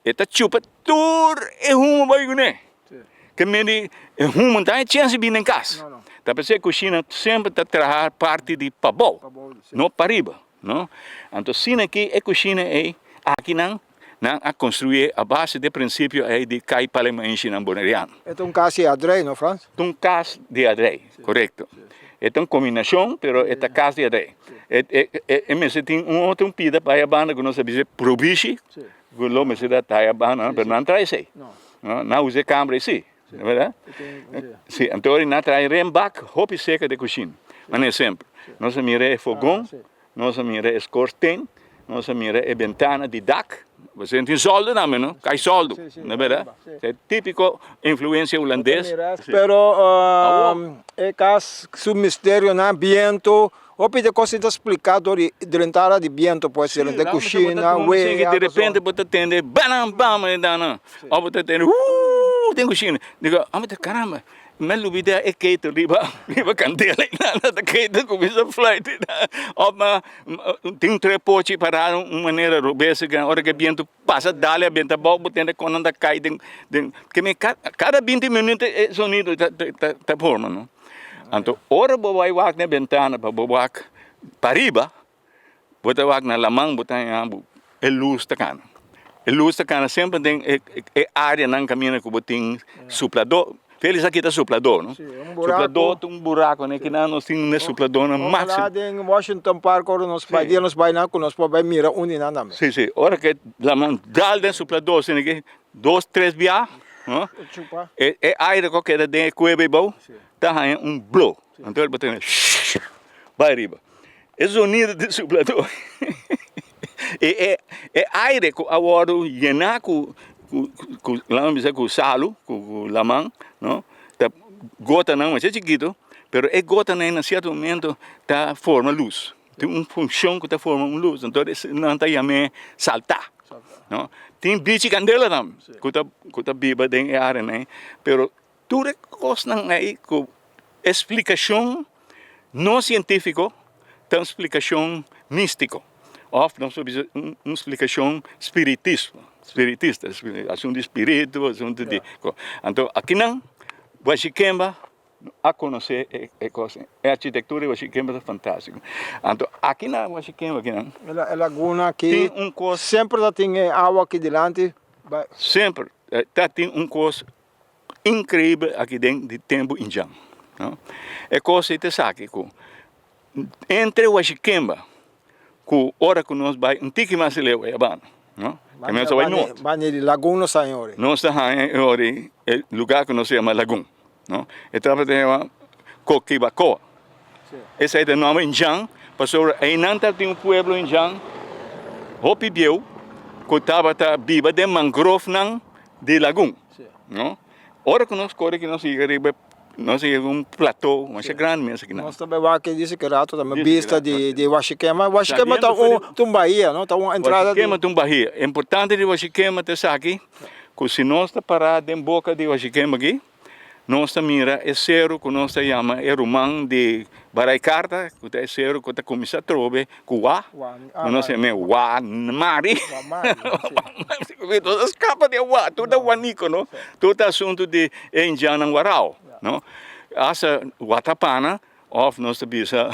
E ta chupa tur e humo bai kuné. Ke mende e humo no ta haña chèns di bini den kas. Ta p'esei kushina semper ta traha parti di pabou, no pariba. No. Anto asina aki e kushina ei akinan Nan a construye a base de principio ey di cay palemenshi-nan boneriano. E ta un cas di adrey, no Frans? Ta un cas di adrey, corecto. E ta un combinacion, pero e ta cas di adrey. E mester tin un otro un pida pa haya banda cu nos ta bisa probishi, cu lo mester ta haya banda, pero nan trae esey. Nan usa e cambra ey si, verdad? Si, anto ora nan trae renbak hopi cerca di cushina. Manera semper, nos a mira e fogon. Nos a mira e skorsten, nos a mira e bentana di dak. Bo senti un soldo tambe, no? Kai soldo, no berdad? E típiko influensia hulandes. Pero e kas su misterionan, bientu, hopi di kos ta spliká dor di drentara di bientu, pues drenta e kushina, wea. Di repente bo ta tende banam bam e dana, òf bo ta tende huuuu den kushina. Digo, amo ta karamba. Mi a lubida e ketel riba riba kandela i nada ta ketel kuminsá fluit òf ma tin un trepochi pará un manera robes ora ku e bientu pasa dal a benta abou bo tende kon nan ta kai den den ke mi kada binti minuto e sonido ta ta ta forma no anto ora bo bai wak na e bentana pa bo wak pariba. Bo ta wak na laman bo ta haña bo e lus ta kana. E lus ta kana semper den e e areanan kaminda ku bo tin supladó. Feliz aki ta supladó no. Supladó ta un buraku ne kinan nos tin e supladónan máksimo. Ojalá den Washington Park ora nos bai dia nos bai nan ku nos por bai mira un di nan tambe. Si si ora ke laman dal den supladó asina ke dos tres bia no e e aire ku a keda den e kueba ei bou ta haña un blo. Anto bo ta bai riba. E zonido di suplador i e e aire ku a wòrdu yená ku ku laga mi bisa ku salu ku laman no ta gotanan masha chikitu pero e gotanan na sierto momento ta forma lus tin un funshon ku ta forma un lus anto nan ta yam'é saltá no tin bichi kandela tambe ku ta ku ta biba den e areanan pero tur e kosnan ei ku e splikashon No sientífiko ta un splikashon místiko òf nos por bisa un splikashon spiritismo, spiritista, asuntu di spiritu, asuntu di kos. Anto akinan Washikemba a konosé e kos, e arkitektura di Washikemba ta fantástiko. Anto akinan Washikemba akinan E laguna aki tin un kos semper ta tin e awa aki dilanti. Semper ta tin un kos Increibel aki den di tempu indjan no. E kos ei ta esaki ku entre Washikemba ku ora ku nos bai un tiki mas leu ei abanda no ke nos a bai nort. Banda di lagun nos ta haña ori. Nos ta haña e ori e lugar ku nos ta yama lagun no. E tabata yama Coquibacoa. Esei ta e nòmber indjan pasobra einan tabatin un pueblo indjan hopi bieu ku tabata biba den mangrofnan di lagun. No? Ora ku nos kore ki nos yega riba nos yega un plato masha grandi mes aki nan. Nos ta bai wak dice ki rato tambe bista di di Washikema. Washikema ta un ta un bahia no ta un entrada di. Washikema ta un bahia. Importante di Washikema ta esaki ku si nos ta para den boka di Washikema aki. Nos ta mira e seru ku nos ta yama e ruman di Baraikarta, ku ta e seru ku ta kuminsá trobe ku wa, ku nos ta yama Wa Mari. Nos a skapa di e wa, tur ta waniko no, tur ta asuntu di e indiannan warao no. Asta Watapana Of nos ta bisa,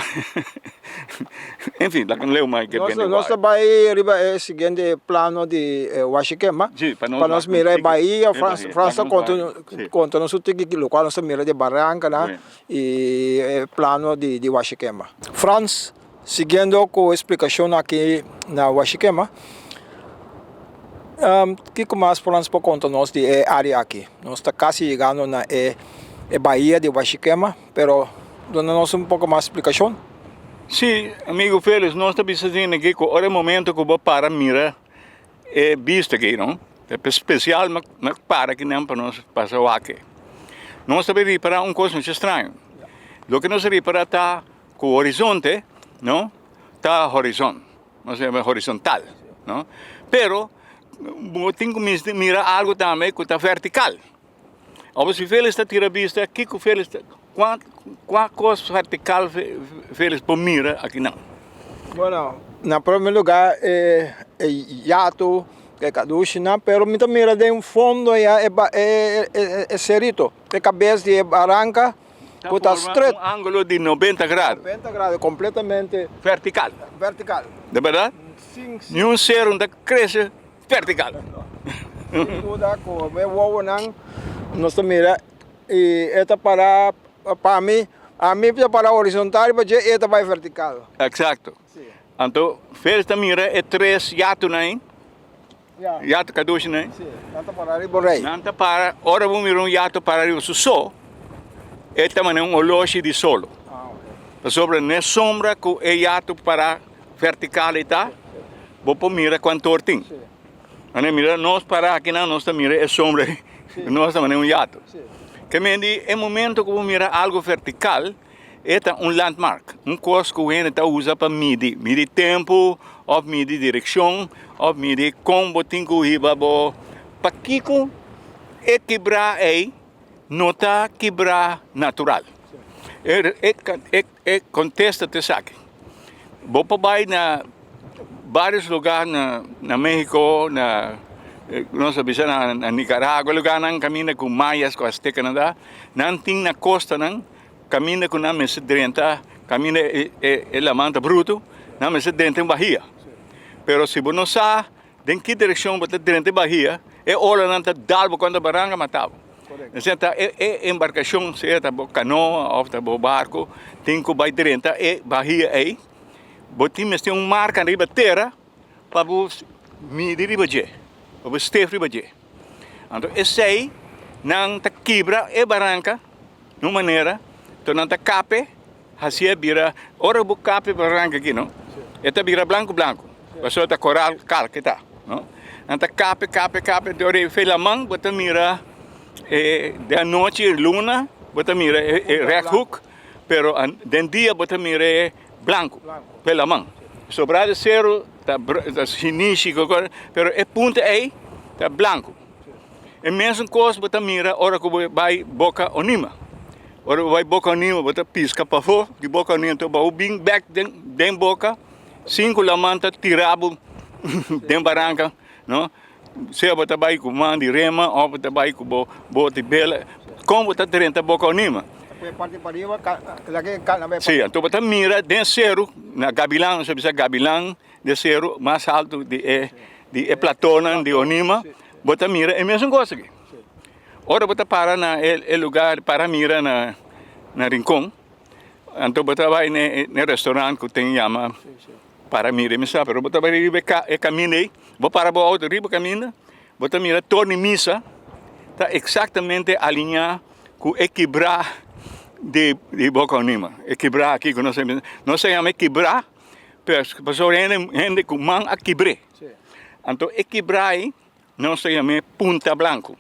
enfin, laga leu mai ke bende Nos ta bai riba e siguiente plano di Washikema, Sí, pa nos pa nos mira e bahia, E Frans bahia, Frans ta laga nos konta bai, sí. konta nos un tiki lokual nos ta mira di barankanan Bueno. i e plano di di Washikema. Frans, siguiendo ku e splikashon aki na Washikema, kiko mas Frans por konta nos di e área aki? Nos ta kasi yegando na e e bahia di Washikema. Pero duna nos un poko mas splikashon. Sí, amigo Félix, nos ta bisa asina aki ku ora e momento ku bo para mira e bista aki, no? Ta spesial mi para akinan pa nos pasa wak. Nos ta bin ripará un kos mucho straño. Loke nos a ripará ta ku horizonte, no, ta horizon, nos ta yama horizontal, no? Pero bo tin ku mira algu tambe ku ta vertikal. Abo si Félix ta tira bista, kiko Félix ta, kua, kua kos vertikal Félix por mira akinan? Bueno, na prome lugar e e yatu, e kadushinan, pero mi ta mira den fondo aya e ba e e e serito, e kabes di e baranka ku ta Ta forma stret. un angulo di 90 grado. 90 grado, kompletamente. Vertikal. Vertikal. De bèrdat? Sin. Niun sero no ta krese Vertical. Sin duda ku e wowonan nos ta mira i e ta para pa mi, ami ta para horizontal riba dje i e ta bai vertical. Exacto. Anto Félix ta mira e tres yatunan ei, yatu kadushinan ei. Si, nan ta para riba un rei. Nan ta para, ora bo mira un yatu para riba su so, e ta manera un oloshi di solo. Pasobra n'e sombra ku e yatu para vertical ei ta, Bo por mira cuanto or tin. Mane mira nos para aki nan nos ta mira e sombra ei. Nos ta mane un yato. Ke men di e momento ku bo mira algo vertical e ta un landmark, un kos ku hende ta usa pa midi, midi tempu of midi direkshon of midi kon bo tin ku hiba bo. Pakiko e kibra ei no ta kibra natural? E kontesta ta esaki, Bo por bai na varios lugar na Mexico, na nos a bisa na Nicaragua, lugarnan kaminda ku mayas ku aztecanan ta, nan tin na kostanan kaminda ku nan mester drenta, kaminda e laman ta brutu, nan mester drenta un bahia. Pero si bo no sa Den ki direkshon bo ta drenta e bahia, e olanan ta dal bo kontra baranka mata bo. Esei ta e e embarkashon, sea ta bo kanoa òf ta bo barko, tin ku bai drenta e bahia ei. Bo tin mester un marka riba tera pa bo midi riba dje, pa bo stef riba dje. Anto esei nan ta kibra e baranka di un manera, anto nan ta kape. Hacié bira, ora bo kape baranka aki no, e ta bira blanku blanku, pasobra ta koral kalk e ta, no. Nan ta kape, kape, kape, te ora e fe laman bo ta mira e den anochi luna bo ta mira e rechthoek, pero den dia bo ta mira e blanku fe laman. Sobra di seru ta shinishi pero e punta ei ta blanku. E mesun kos bo ta mira ora ku bo bai Boka Onima. Ora bo bai Boka Onima bo ta piska pafó di Boka Onima enton bo bin bèk den boka sin ku laman ta tira bo den baranka no. Sea bo ta bai ku man di rema òf bo ta bai ku bo bot di bela kon bo ta drenta Boka Onima. Si anto bo ta mira den seru na Gabilan nos ta bisa Gabilan den seru mas altu di e di e platonan di Onima bo ta mira e mesun kos aki. Ora bo ta para na e e lugar para mira na na Rincon anto bo ta bai na e restaurant ku tin yama para mira mi sa pero bo ta bai riba e kaminda ei bo para bo auto riba kaminda bo ta mira torni misa ta eksaktamente aliñá ku e kibrá di di Boca Onima e kibrá aki ku nos ta nos ta yama e kibrá Pasobra hende hende ku man a kibr'é. Anto e kibrá ei nos ta yam'é Punta Blanku.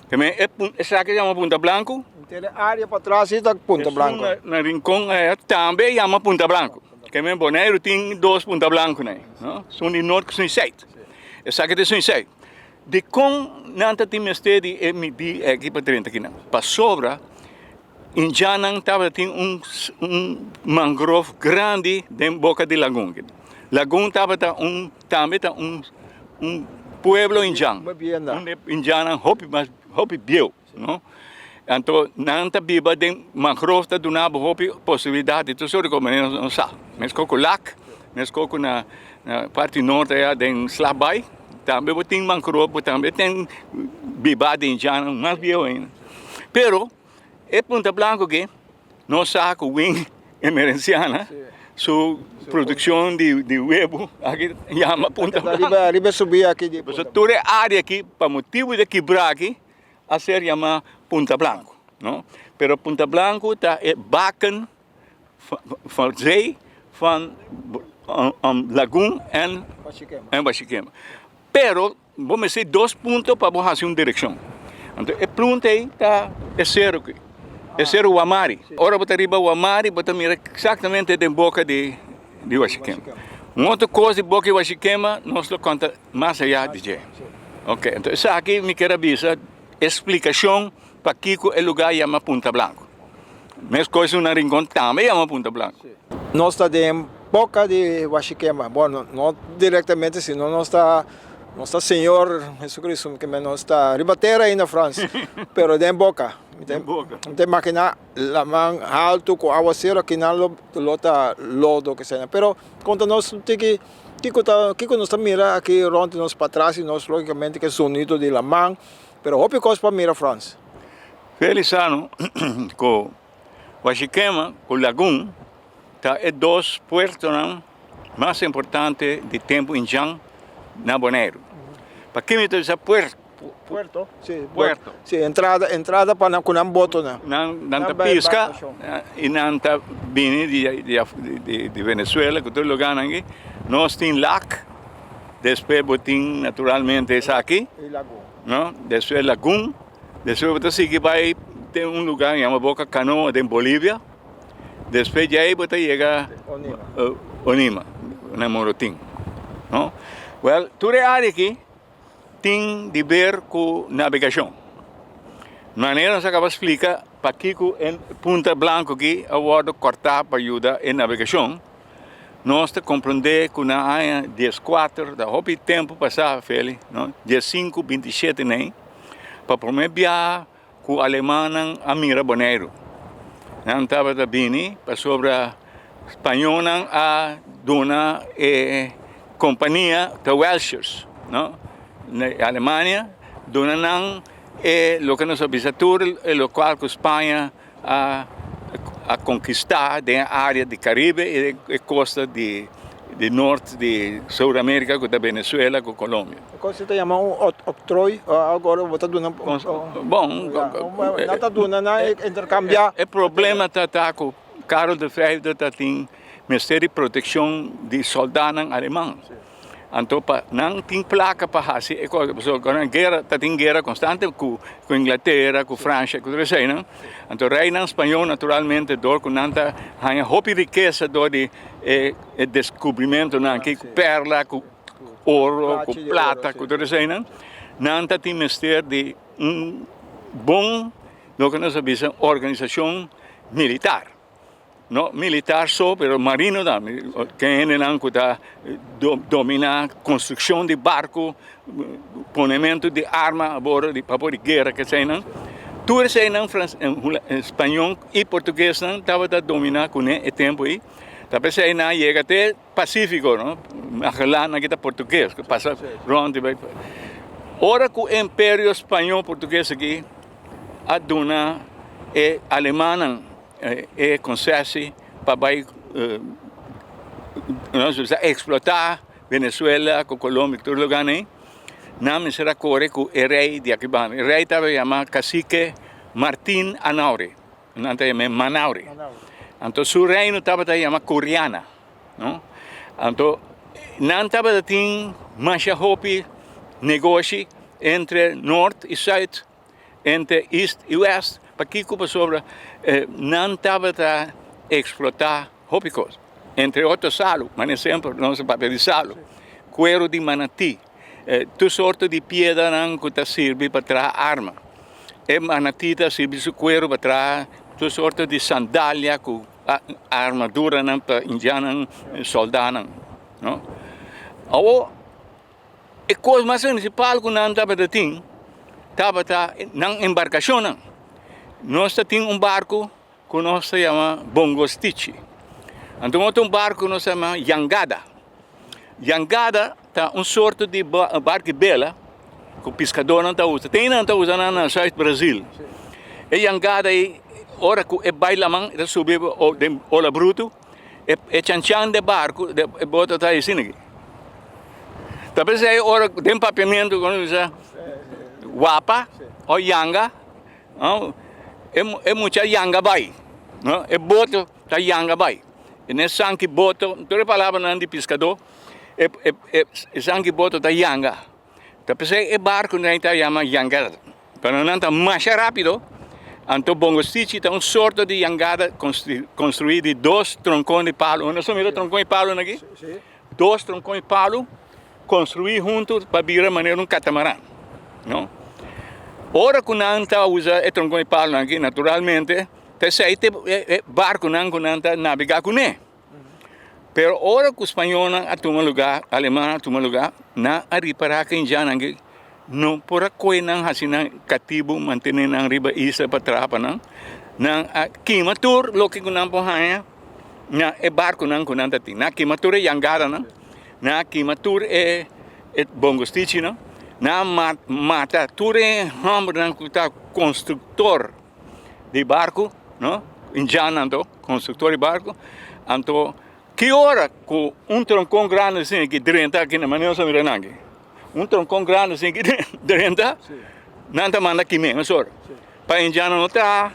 Tambe e esaki yama Punta Blanku. Henter e área patras ei ta Punta Blanku. Esun na Rincon aya tambe yama Punta Blanku. Keme Boneiru tin dos Punta Blankunan ei, no? Esun di nort ku esun di sùit. Esaki ta esun di sùit. Dikon nan ta tin mester di e midí aki pa drenta kinan? Pasobra indjannan tabata tin un un mangrove grandi den boka di lagun. Lagun tabata un tambe ta un un pueblo indjan. Unda indjannan hopi mas hopi bieu, no? Anto nan ta biba den mangrove ta duna bo hopi posibilidat di tur sort di kos manera nos sa. Meskos ku lak, meskos ku na parti norte aya den Slagbaai tambe bo tin mangrove, bo tambe tin biba den djanan mas bieu ainda. Pero e Punta Blanco aki nos sa ku Win Emerenciana su produkshon di webu aki yama Punta Blanco. Riba e subi aki di Punta Blanco. Tur e area aki pa motibu di kibra aki a ser yamá Punta Blanco, no? Pero Punta Blanco ta e baken van zee van Lagun en Bashikema. Pero bo mester dos punto pa bo hasi un direkshon. Anto e punto ei ta e seru aki, e seru Wamari. Ora bo ta riba Wamari bo ta mira eksaktamente den boka di Bashikema. Un otro kos di boka di Bashikema nos lo konta Mas ayá di dje. Ok, enton esaki mi kier a bisa e splikashon pakiko e lugá yama Punta Blanco. Meskos una Rincon tambe yama Punta Blanco. Nos ta den boka di Washikema. Bon, no direktamente, sino nos ta nos ta Señor Jesucristo, ke men nos ta riba tera ainda Frans, pero den boka. Mi ta imaginá laman haltu ku awasero kinan lo ta lodo ke Pero konta nos un tiki. Kiko ta kiko nos ta mira aki rond di nos patras y nos logicamente ke sonido di laman pero hopi kos pa mira Frans. Felizano ku Washikema ku Lagun ta e dos puertonan mas importante di tempu indjan na Boneiru. Paki mi ta bisa puerto? Puerto, si. Puerto. Si, entrada, entrada pa nan, ku nan botonan. Nan, nan ta piska i nan ta bini di, di, di, di Venezuela ku tur lugarnan aki. Nos tin lak, despues bo tin naturalmente esaki. I lagun. No, despues lagun, despues bo ta sigui bai den un lugar yama Boca Canoa den Bolivia, despues di ei bo ta yega Onima. Onima, na Morotin. No, well, tur e área aki. Tin di ber ku nabegashon. Manera nos a kaba splika pakiko e Punta Blanco aki a wòrdu kòrtá pa yuda e nabegashon, nos ta komprondé ku na aña dieskuater, ta hopi tempu pasá Feli, no, diesinku bintishete nei, pa promé biaha ku alemannan a mira Boneiru. Nan tabata bini pasobra spañolnan a duna e kompania ta Welshers, no, na Alemania, duna nan e loke nos a bisa tur e lokual ku Spaña a a konkistá den e área di Karibe i e kosta di di nort di Sur Amerika ku ta Venezuela ku Colombia. Kon se ta yama un octrooi algo ora bo ta duna Bon, nan ta duna nan intercambia. E problema ta ta ku Karel de Vijfde ta tin mester di protekshon di soldanan aleman. Anto pa nan tin plaka pa hasi e kos, pasobra ku nan guera ta tin guera konstante ku ku Inglatera, ku Fransha, ku tur eseinan. Anto reinan spañó naturalmente dor ku nan ta haña hopi rikesa dor di e e deskubrimentonan aki ku perla, ku oro, ku plata, ku tur eseinan, nan ta tin mester di un bon loke nos a bisa organisashon militar. No militar so, pero marino tambe. Ken hendenan ku ta dominá konstrukshon di barku, ponementu di arma a bordo di pa por di guera ke eseinan. Tur eseinan spañó i portuguesnan tabata dominá kuné e tempu ei. Ta p'esei nan a yega te Pasífiko, no? Magellan aki ta portugues, ku pasa rònt i bai. Ora ku e imperio spañó portugues aki a duna e alemannan e konsesi pa bai nos bisa eksplotá Venezuela ku Colombia tur lugar ei, nan mester a kore ku e rei di aki banda. E rei tabata yama Cacique Martin Anaure, nan ta yam'é Manaure. Anto su reino tabata yama Curiana, no? Anto nan tabata tin masha hopi negoshi entre nort i sùit. Entre east i west, pakiko? Pasobra nan tabata eksplotá hopi kos, entre otro salu, manera semper nos a papia di salu, kueru di manatí. Tur sorto di piedranan ku ta sirbi pa traha arma. E manatí ta sirbi su kueru pa traha tur sorto di sandalia ku armaduranan pa indiannan, sòldánan, no. Awor e kos mas prinsipal ku nan tabata tin tabata nan embarkashonnan. Nos ta tin un barku ku nos ta yama Bongostichi. Anto otro un barku ku nos ta yama Yangada. Yangada ta un sorto di barku di bela ku piskadónan ta usa. Tin nan ta usa nan na Zuid Brazil. E yangada ei ora ku e bai laman e ta subi den ola brutu e chanchan di e barku e boto ta asina aki. Ta p'esei ora den papiamentu ku nos bisa wapa o yanga e mucha yanga bai e boto ta yanga bai. E ne sanki boto tur e palabranan di piskadó e sanki boto ta yanga. Ta p'esei e barkunan ta yama yangada. Pero nan ta masha rápido. Anto bongostichi ta un sorto di yangada konstruí di dos tronkon di palu. Nos a mira tronkon di palunan aki? Dos tronkon di palu konstruí huntu pa bira manera un katamaran, no? Ora ku nan ta usa e tronkon di palunan aki, naturalmente ta esei ta e barkunan ku nan ta nabegá kuné. Pero ora ku spañolnan a tuma lugá, alemannan a tuma lugá, nan a ripará ku indiannan aki no por a kohe nan hasi nan katibu, mantené nan riba isla pa traha pa nan. Nan a kima tur loke ku nan por haña na e barkunan ku nan ta tin. Nan a kima tur e yangadanan, nan a kima tur e bongostichinan, nan a mata tur e hòmbernan ku ta konstruktor di barku, no, indiannan anto, konstruktor di barku, anto ki ora ku un tronkon grandi asin ki drenta aki na manera nos a mira nan aki, un tronkon grandi asin ki drenta, nan ta manda kim'é mesora, pa indiannan no traha,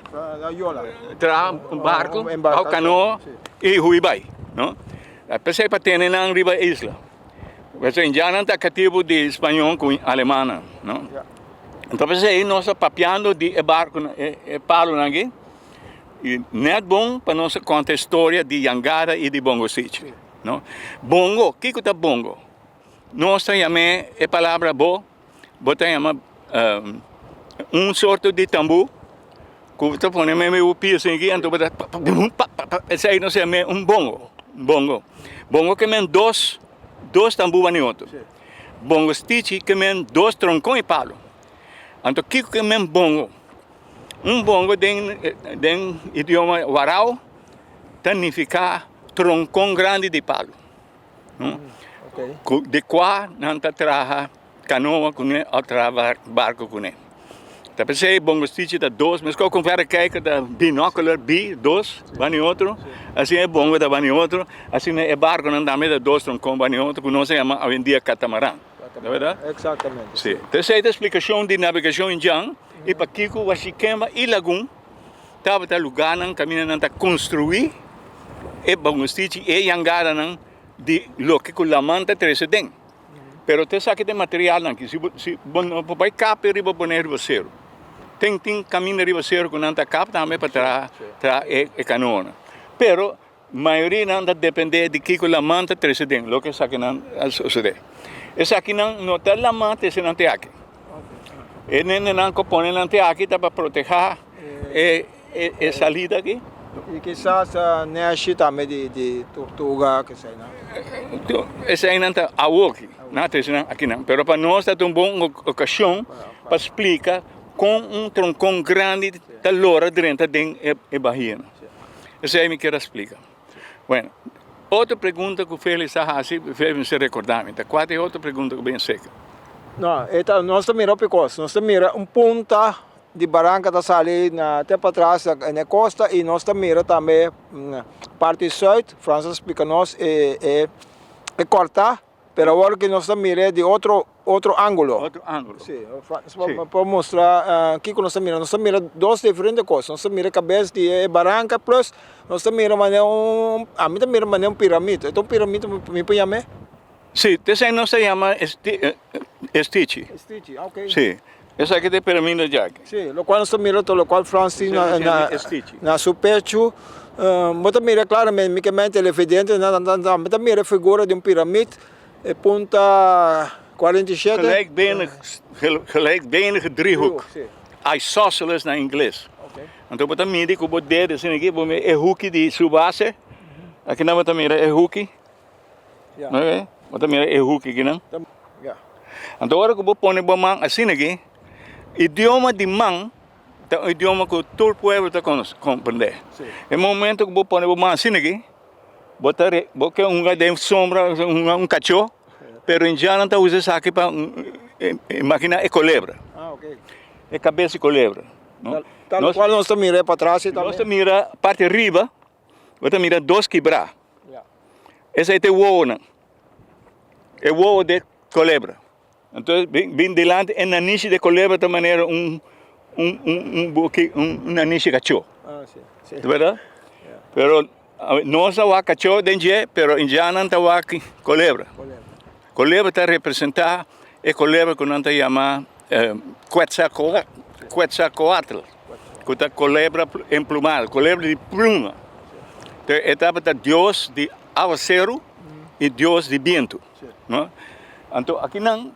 traha un barku òf kanoa i hui bai, no, p'esei pa tene nan riba e isla. Pasobra indiannan ta katibu di spañó ku alemannan, no. Enton p'esei nos ta papiando di e barkunan, e palunan aki, i nèt bon pa nos a konta e storia di Yangada i di Bongo Sichi, no. Bongo, kiko ta bongo? Nos ta yam'é e palabra bo, bo ta yama un sorto di tambú ku ta pone meimei bo pia asin aki, anto bo ta pa pa pa pa pa, esei nos ta yam'é un bongo, bongo. Bongo ke men dos, dos tambú bani otro. Bongo stichi ke men dos tronkon i palu. Anto kiko ke men bongo? Un bongo den den idioma warao ta nifiká tronkon grandi di palu. Ku di kua nan ta traha kanoa kuné òf traha barku kuné. Ta p'esei bongo stichi ta dos, meskos ku un vèrekijker ta binocular, bi, dos, bani otro, asina e bongo ta bani otro, asina e barkunan tambe ta dos tronkon bani otro ku nos a yama awendia katamaran. Ta bèrdat? Eksaktamente. Si. Ta esei ta splikashon di nabegashon indjan i pakiko Washikemba i Lagun tabata lugánan kaminda nan ta konstruí e bongo stichi, e yangadanan di loke ku laman ta trese den. Pero te esaki ta e materialnan aki. Si bo si bo no por bai kap e riba pone riba seru. Ten tin kaminda riba seru ku nan ta kap tambe pa traha traha e e kanoanan. Pero mayoria nan ta depende di kiko laman ta trese den loke esakinan a sosode. Esakinan no ta laman trese nan te aki. E nendenan ku pone nan te aki ta pa proteha e e salida aki. I kisas neshi tambe di di tortuga keseinan. Eseinan ta awoki, nan a trese nan akinan. Pero pa nos ta un bon okashon pa splika kon un tronkon grandi ta lora drenta den e bahianan. Esei mi kier a splika. Bueno, otro pregunta ku Felix a hasi, Felix mester rekorda mi, ta kua ta e otro pregunta ku ben seka? No, e ta, nos ta mira hopi kos. Nos ta mira un punta di baranka ta sali na te patras na e kosta i nos ta mira tambe parti sùit, Frans a splika nos e e e kòrtá. Pero awor ki nos ta mir'é di otro otro ángulo. Otro ángulo. Sí, mi por mustra kiko nos ta mira. Nos ta mira dos diferente kos. Nos ta mira kabes di e baranka plus nos ta mira manera un, ami ta mira manera un piramid. E ta un piramid mi por yam'é? Sí, esei nos ta yama estichi. Estichi, ok. Sí, esaki ta e piramida djaki. Sí, lokual nos ta mira ta lokual Frans tin na su pechu. Bo ta mira claramente, mi ke men televidente nan tambe ta mira e figura di un piramid, e punta. 47. Gelijkbenig, gelijkbenige driehoek. Isosceles na ingles. Anto bo ta midi ku bo dedo asina aki, bo mira e huki di su base. Akinan bo ta mira e huki. Ok, bo ta mira e huki akinan. Anto ora ku bo pone bo man asina aki, idioma di man ta un idioma ku tur pueblo ta komprende. E momento ku bo pone bo man asina aki, bo ta bo ke hunga den sombra, hunga un kachó, pero indiannan ta usa esaki pa imaginá e kolebra, e kabes di kolebra. Tal kual nos ta mira e patras tambe. Nos ta mira parti riba, bo ta mira dos kibrá. Esei ta e wowonan, e wowo di kolebra. Entonces bin dilanti e nanishi di kolebra ta manera un un un un un nanishi kachó. Ta berdad? Pero nos ta wak kachó den dje, pero indiannan ta wak kolebra. Kolebra ta representá e kolebra ku nan ta yama Quetzalcoatl, ku ta kolebra emplumado, kolebra di pluma. E tabata dios di awaseru i dios di bientu. No? Anto akinan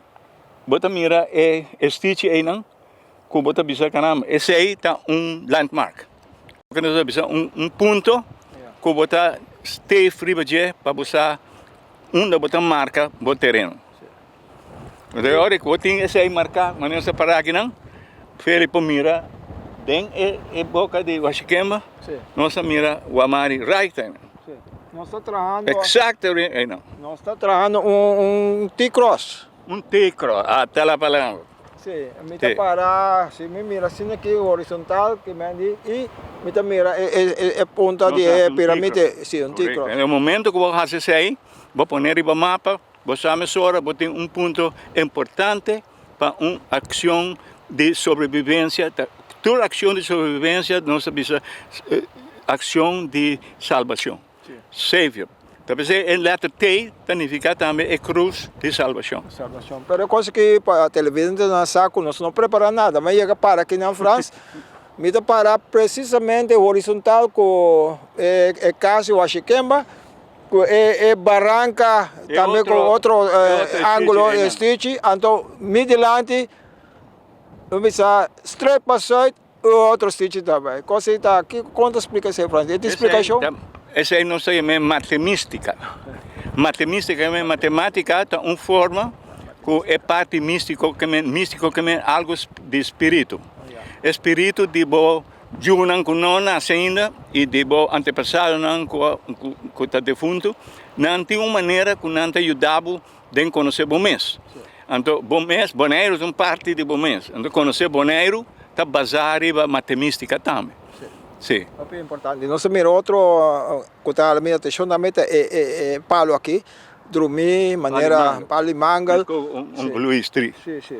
bo ta mira e stichi einan ku bo ta bisa kanam esei ta un landmark. Loke nos ta bisa un punto ku bo ta steef riba dje pa bo sa unda bo ta marka bo tereno. Anto e ora ku bo tin esei marká manera nos ta pará akinan Feli por mira den e boka di Washikemba nos ta mira Wamari right einan. Nos ta trahando. Exacto einan. Nos ta trahando un T-cross. Un T-cross, ah ta la palabra. Si, mi ta para, si mi mira asina aki horizontal ki men di y mi ta mira e punta di e piramide, si un T-cross. E momento ku bo hasi esei, bo pone riba mapa, bo sa mesora bo tin un punto importante pa un akshon di sobrevivencia, tur akshon di sobrevivencia nos ta bisa akshon di salbashon, Savior. Ta p'esei e letter T ta nifiká tambe e krus di salbashon. Salbashon. Pero e kos aki pa televidentenan sa ku nos no prepará nada. Mi a yega para aki na Frans, mi ta para presisamente horizontal ku e kas di Washikemba, ku e baranka tambe ku otro angulo e stichi. Anto mi dilanti mi bisa straight pa sùit. E otro stichi ta bai. Kos ei ta kiko kon ta splika esei Frans? E tin splikashon? Esei nos ta yama matemistika. Matemistika ke men matematika ta un forma ku e parti mistiko ke men mistiko ke men algu di spiritu. E spiritu di bo yunan ku no nase ainda i di bo antepasadonan ku ku ta defuntu nan tin un manera ku nan ta yuda bo den konosé bo mes. Anto bo mes, Boneiru ta un parti di bo mes. Anto konosé Boneiru ta basá riba matemistika tambe. Sí. Hopi importante. Nos ta mira otro ku ta hala mi atenshon tambe ta e e palo aki, drumí manera palo di mangel. Un Luis Tri. Sí, sí.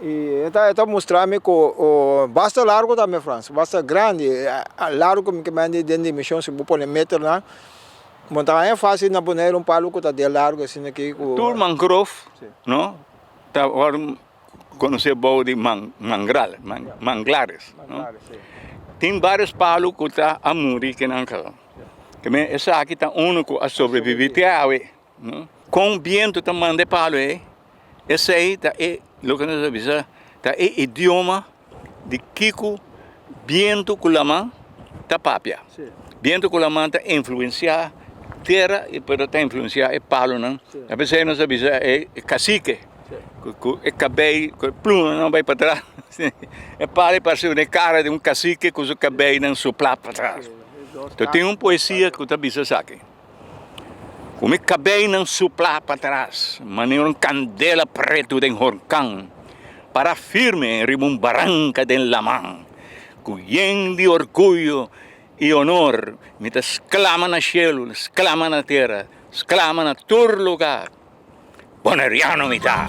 I e ta e ta mustra mi ku basta largu tambe Frans, basta grandi, largu mi ke mende den dimenshon si bo pone meternan. Bo ta haña fácil na Boneiru un palu ku ta den largu asina aki ku. Tur mangrove no ta wòrdu konosé bou di mangral, manglares no. Tin vários palu ku ta a muri kinan kaba. Te men esaki ta unu ku a sobreviví te awe no. Kon bientu ta manda e palu ei, esei ta e loke nos ta bisa ta e idioma. Di kiko bientu ku laman ta papia? Bientu ku laman ta influensiá tera i pero ta influensiá e palunan. A pesei nos a bisa e kasike ku e kabei ku e plumanan bai patras. E palu parse un e kara di un kasike ku su kabeinan suplá patras. Enton tin un poesia ku ta bisa esaki, Ku mi kabeinan suplá patras manera un kandela pretu den horkan. Para firme riba un baranka den laman, ku yen di orguyo i onor mi ta sklama na shelu, sklama na tera, sklama na tur lugar, Boneriano mi ta!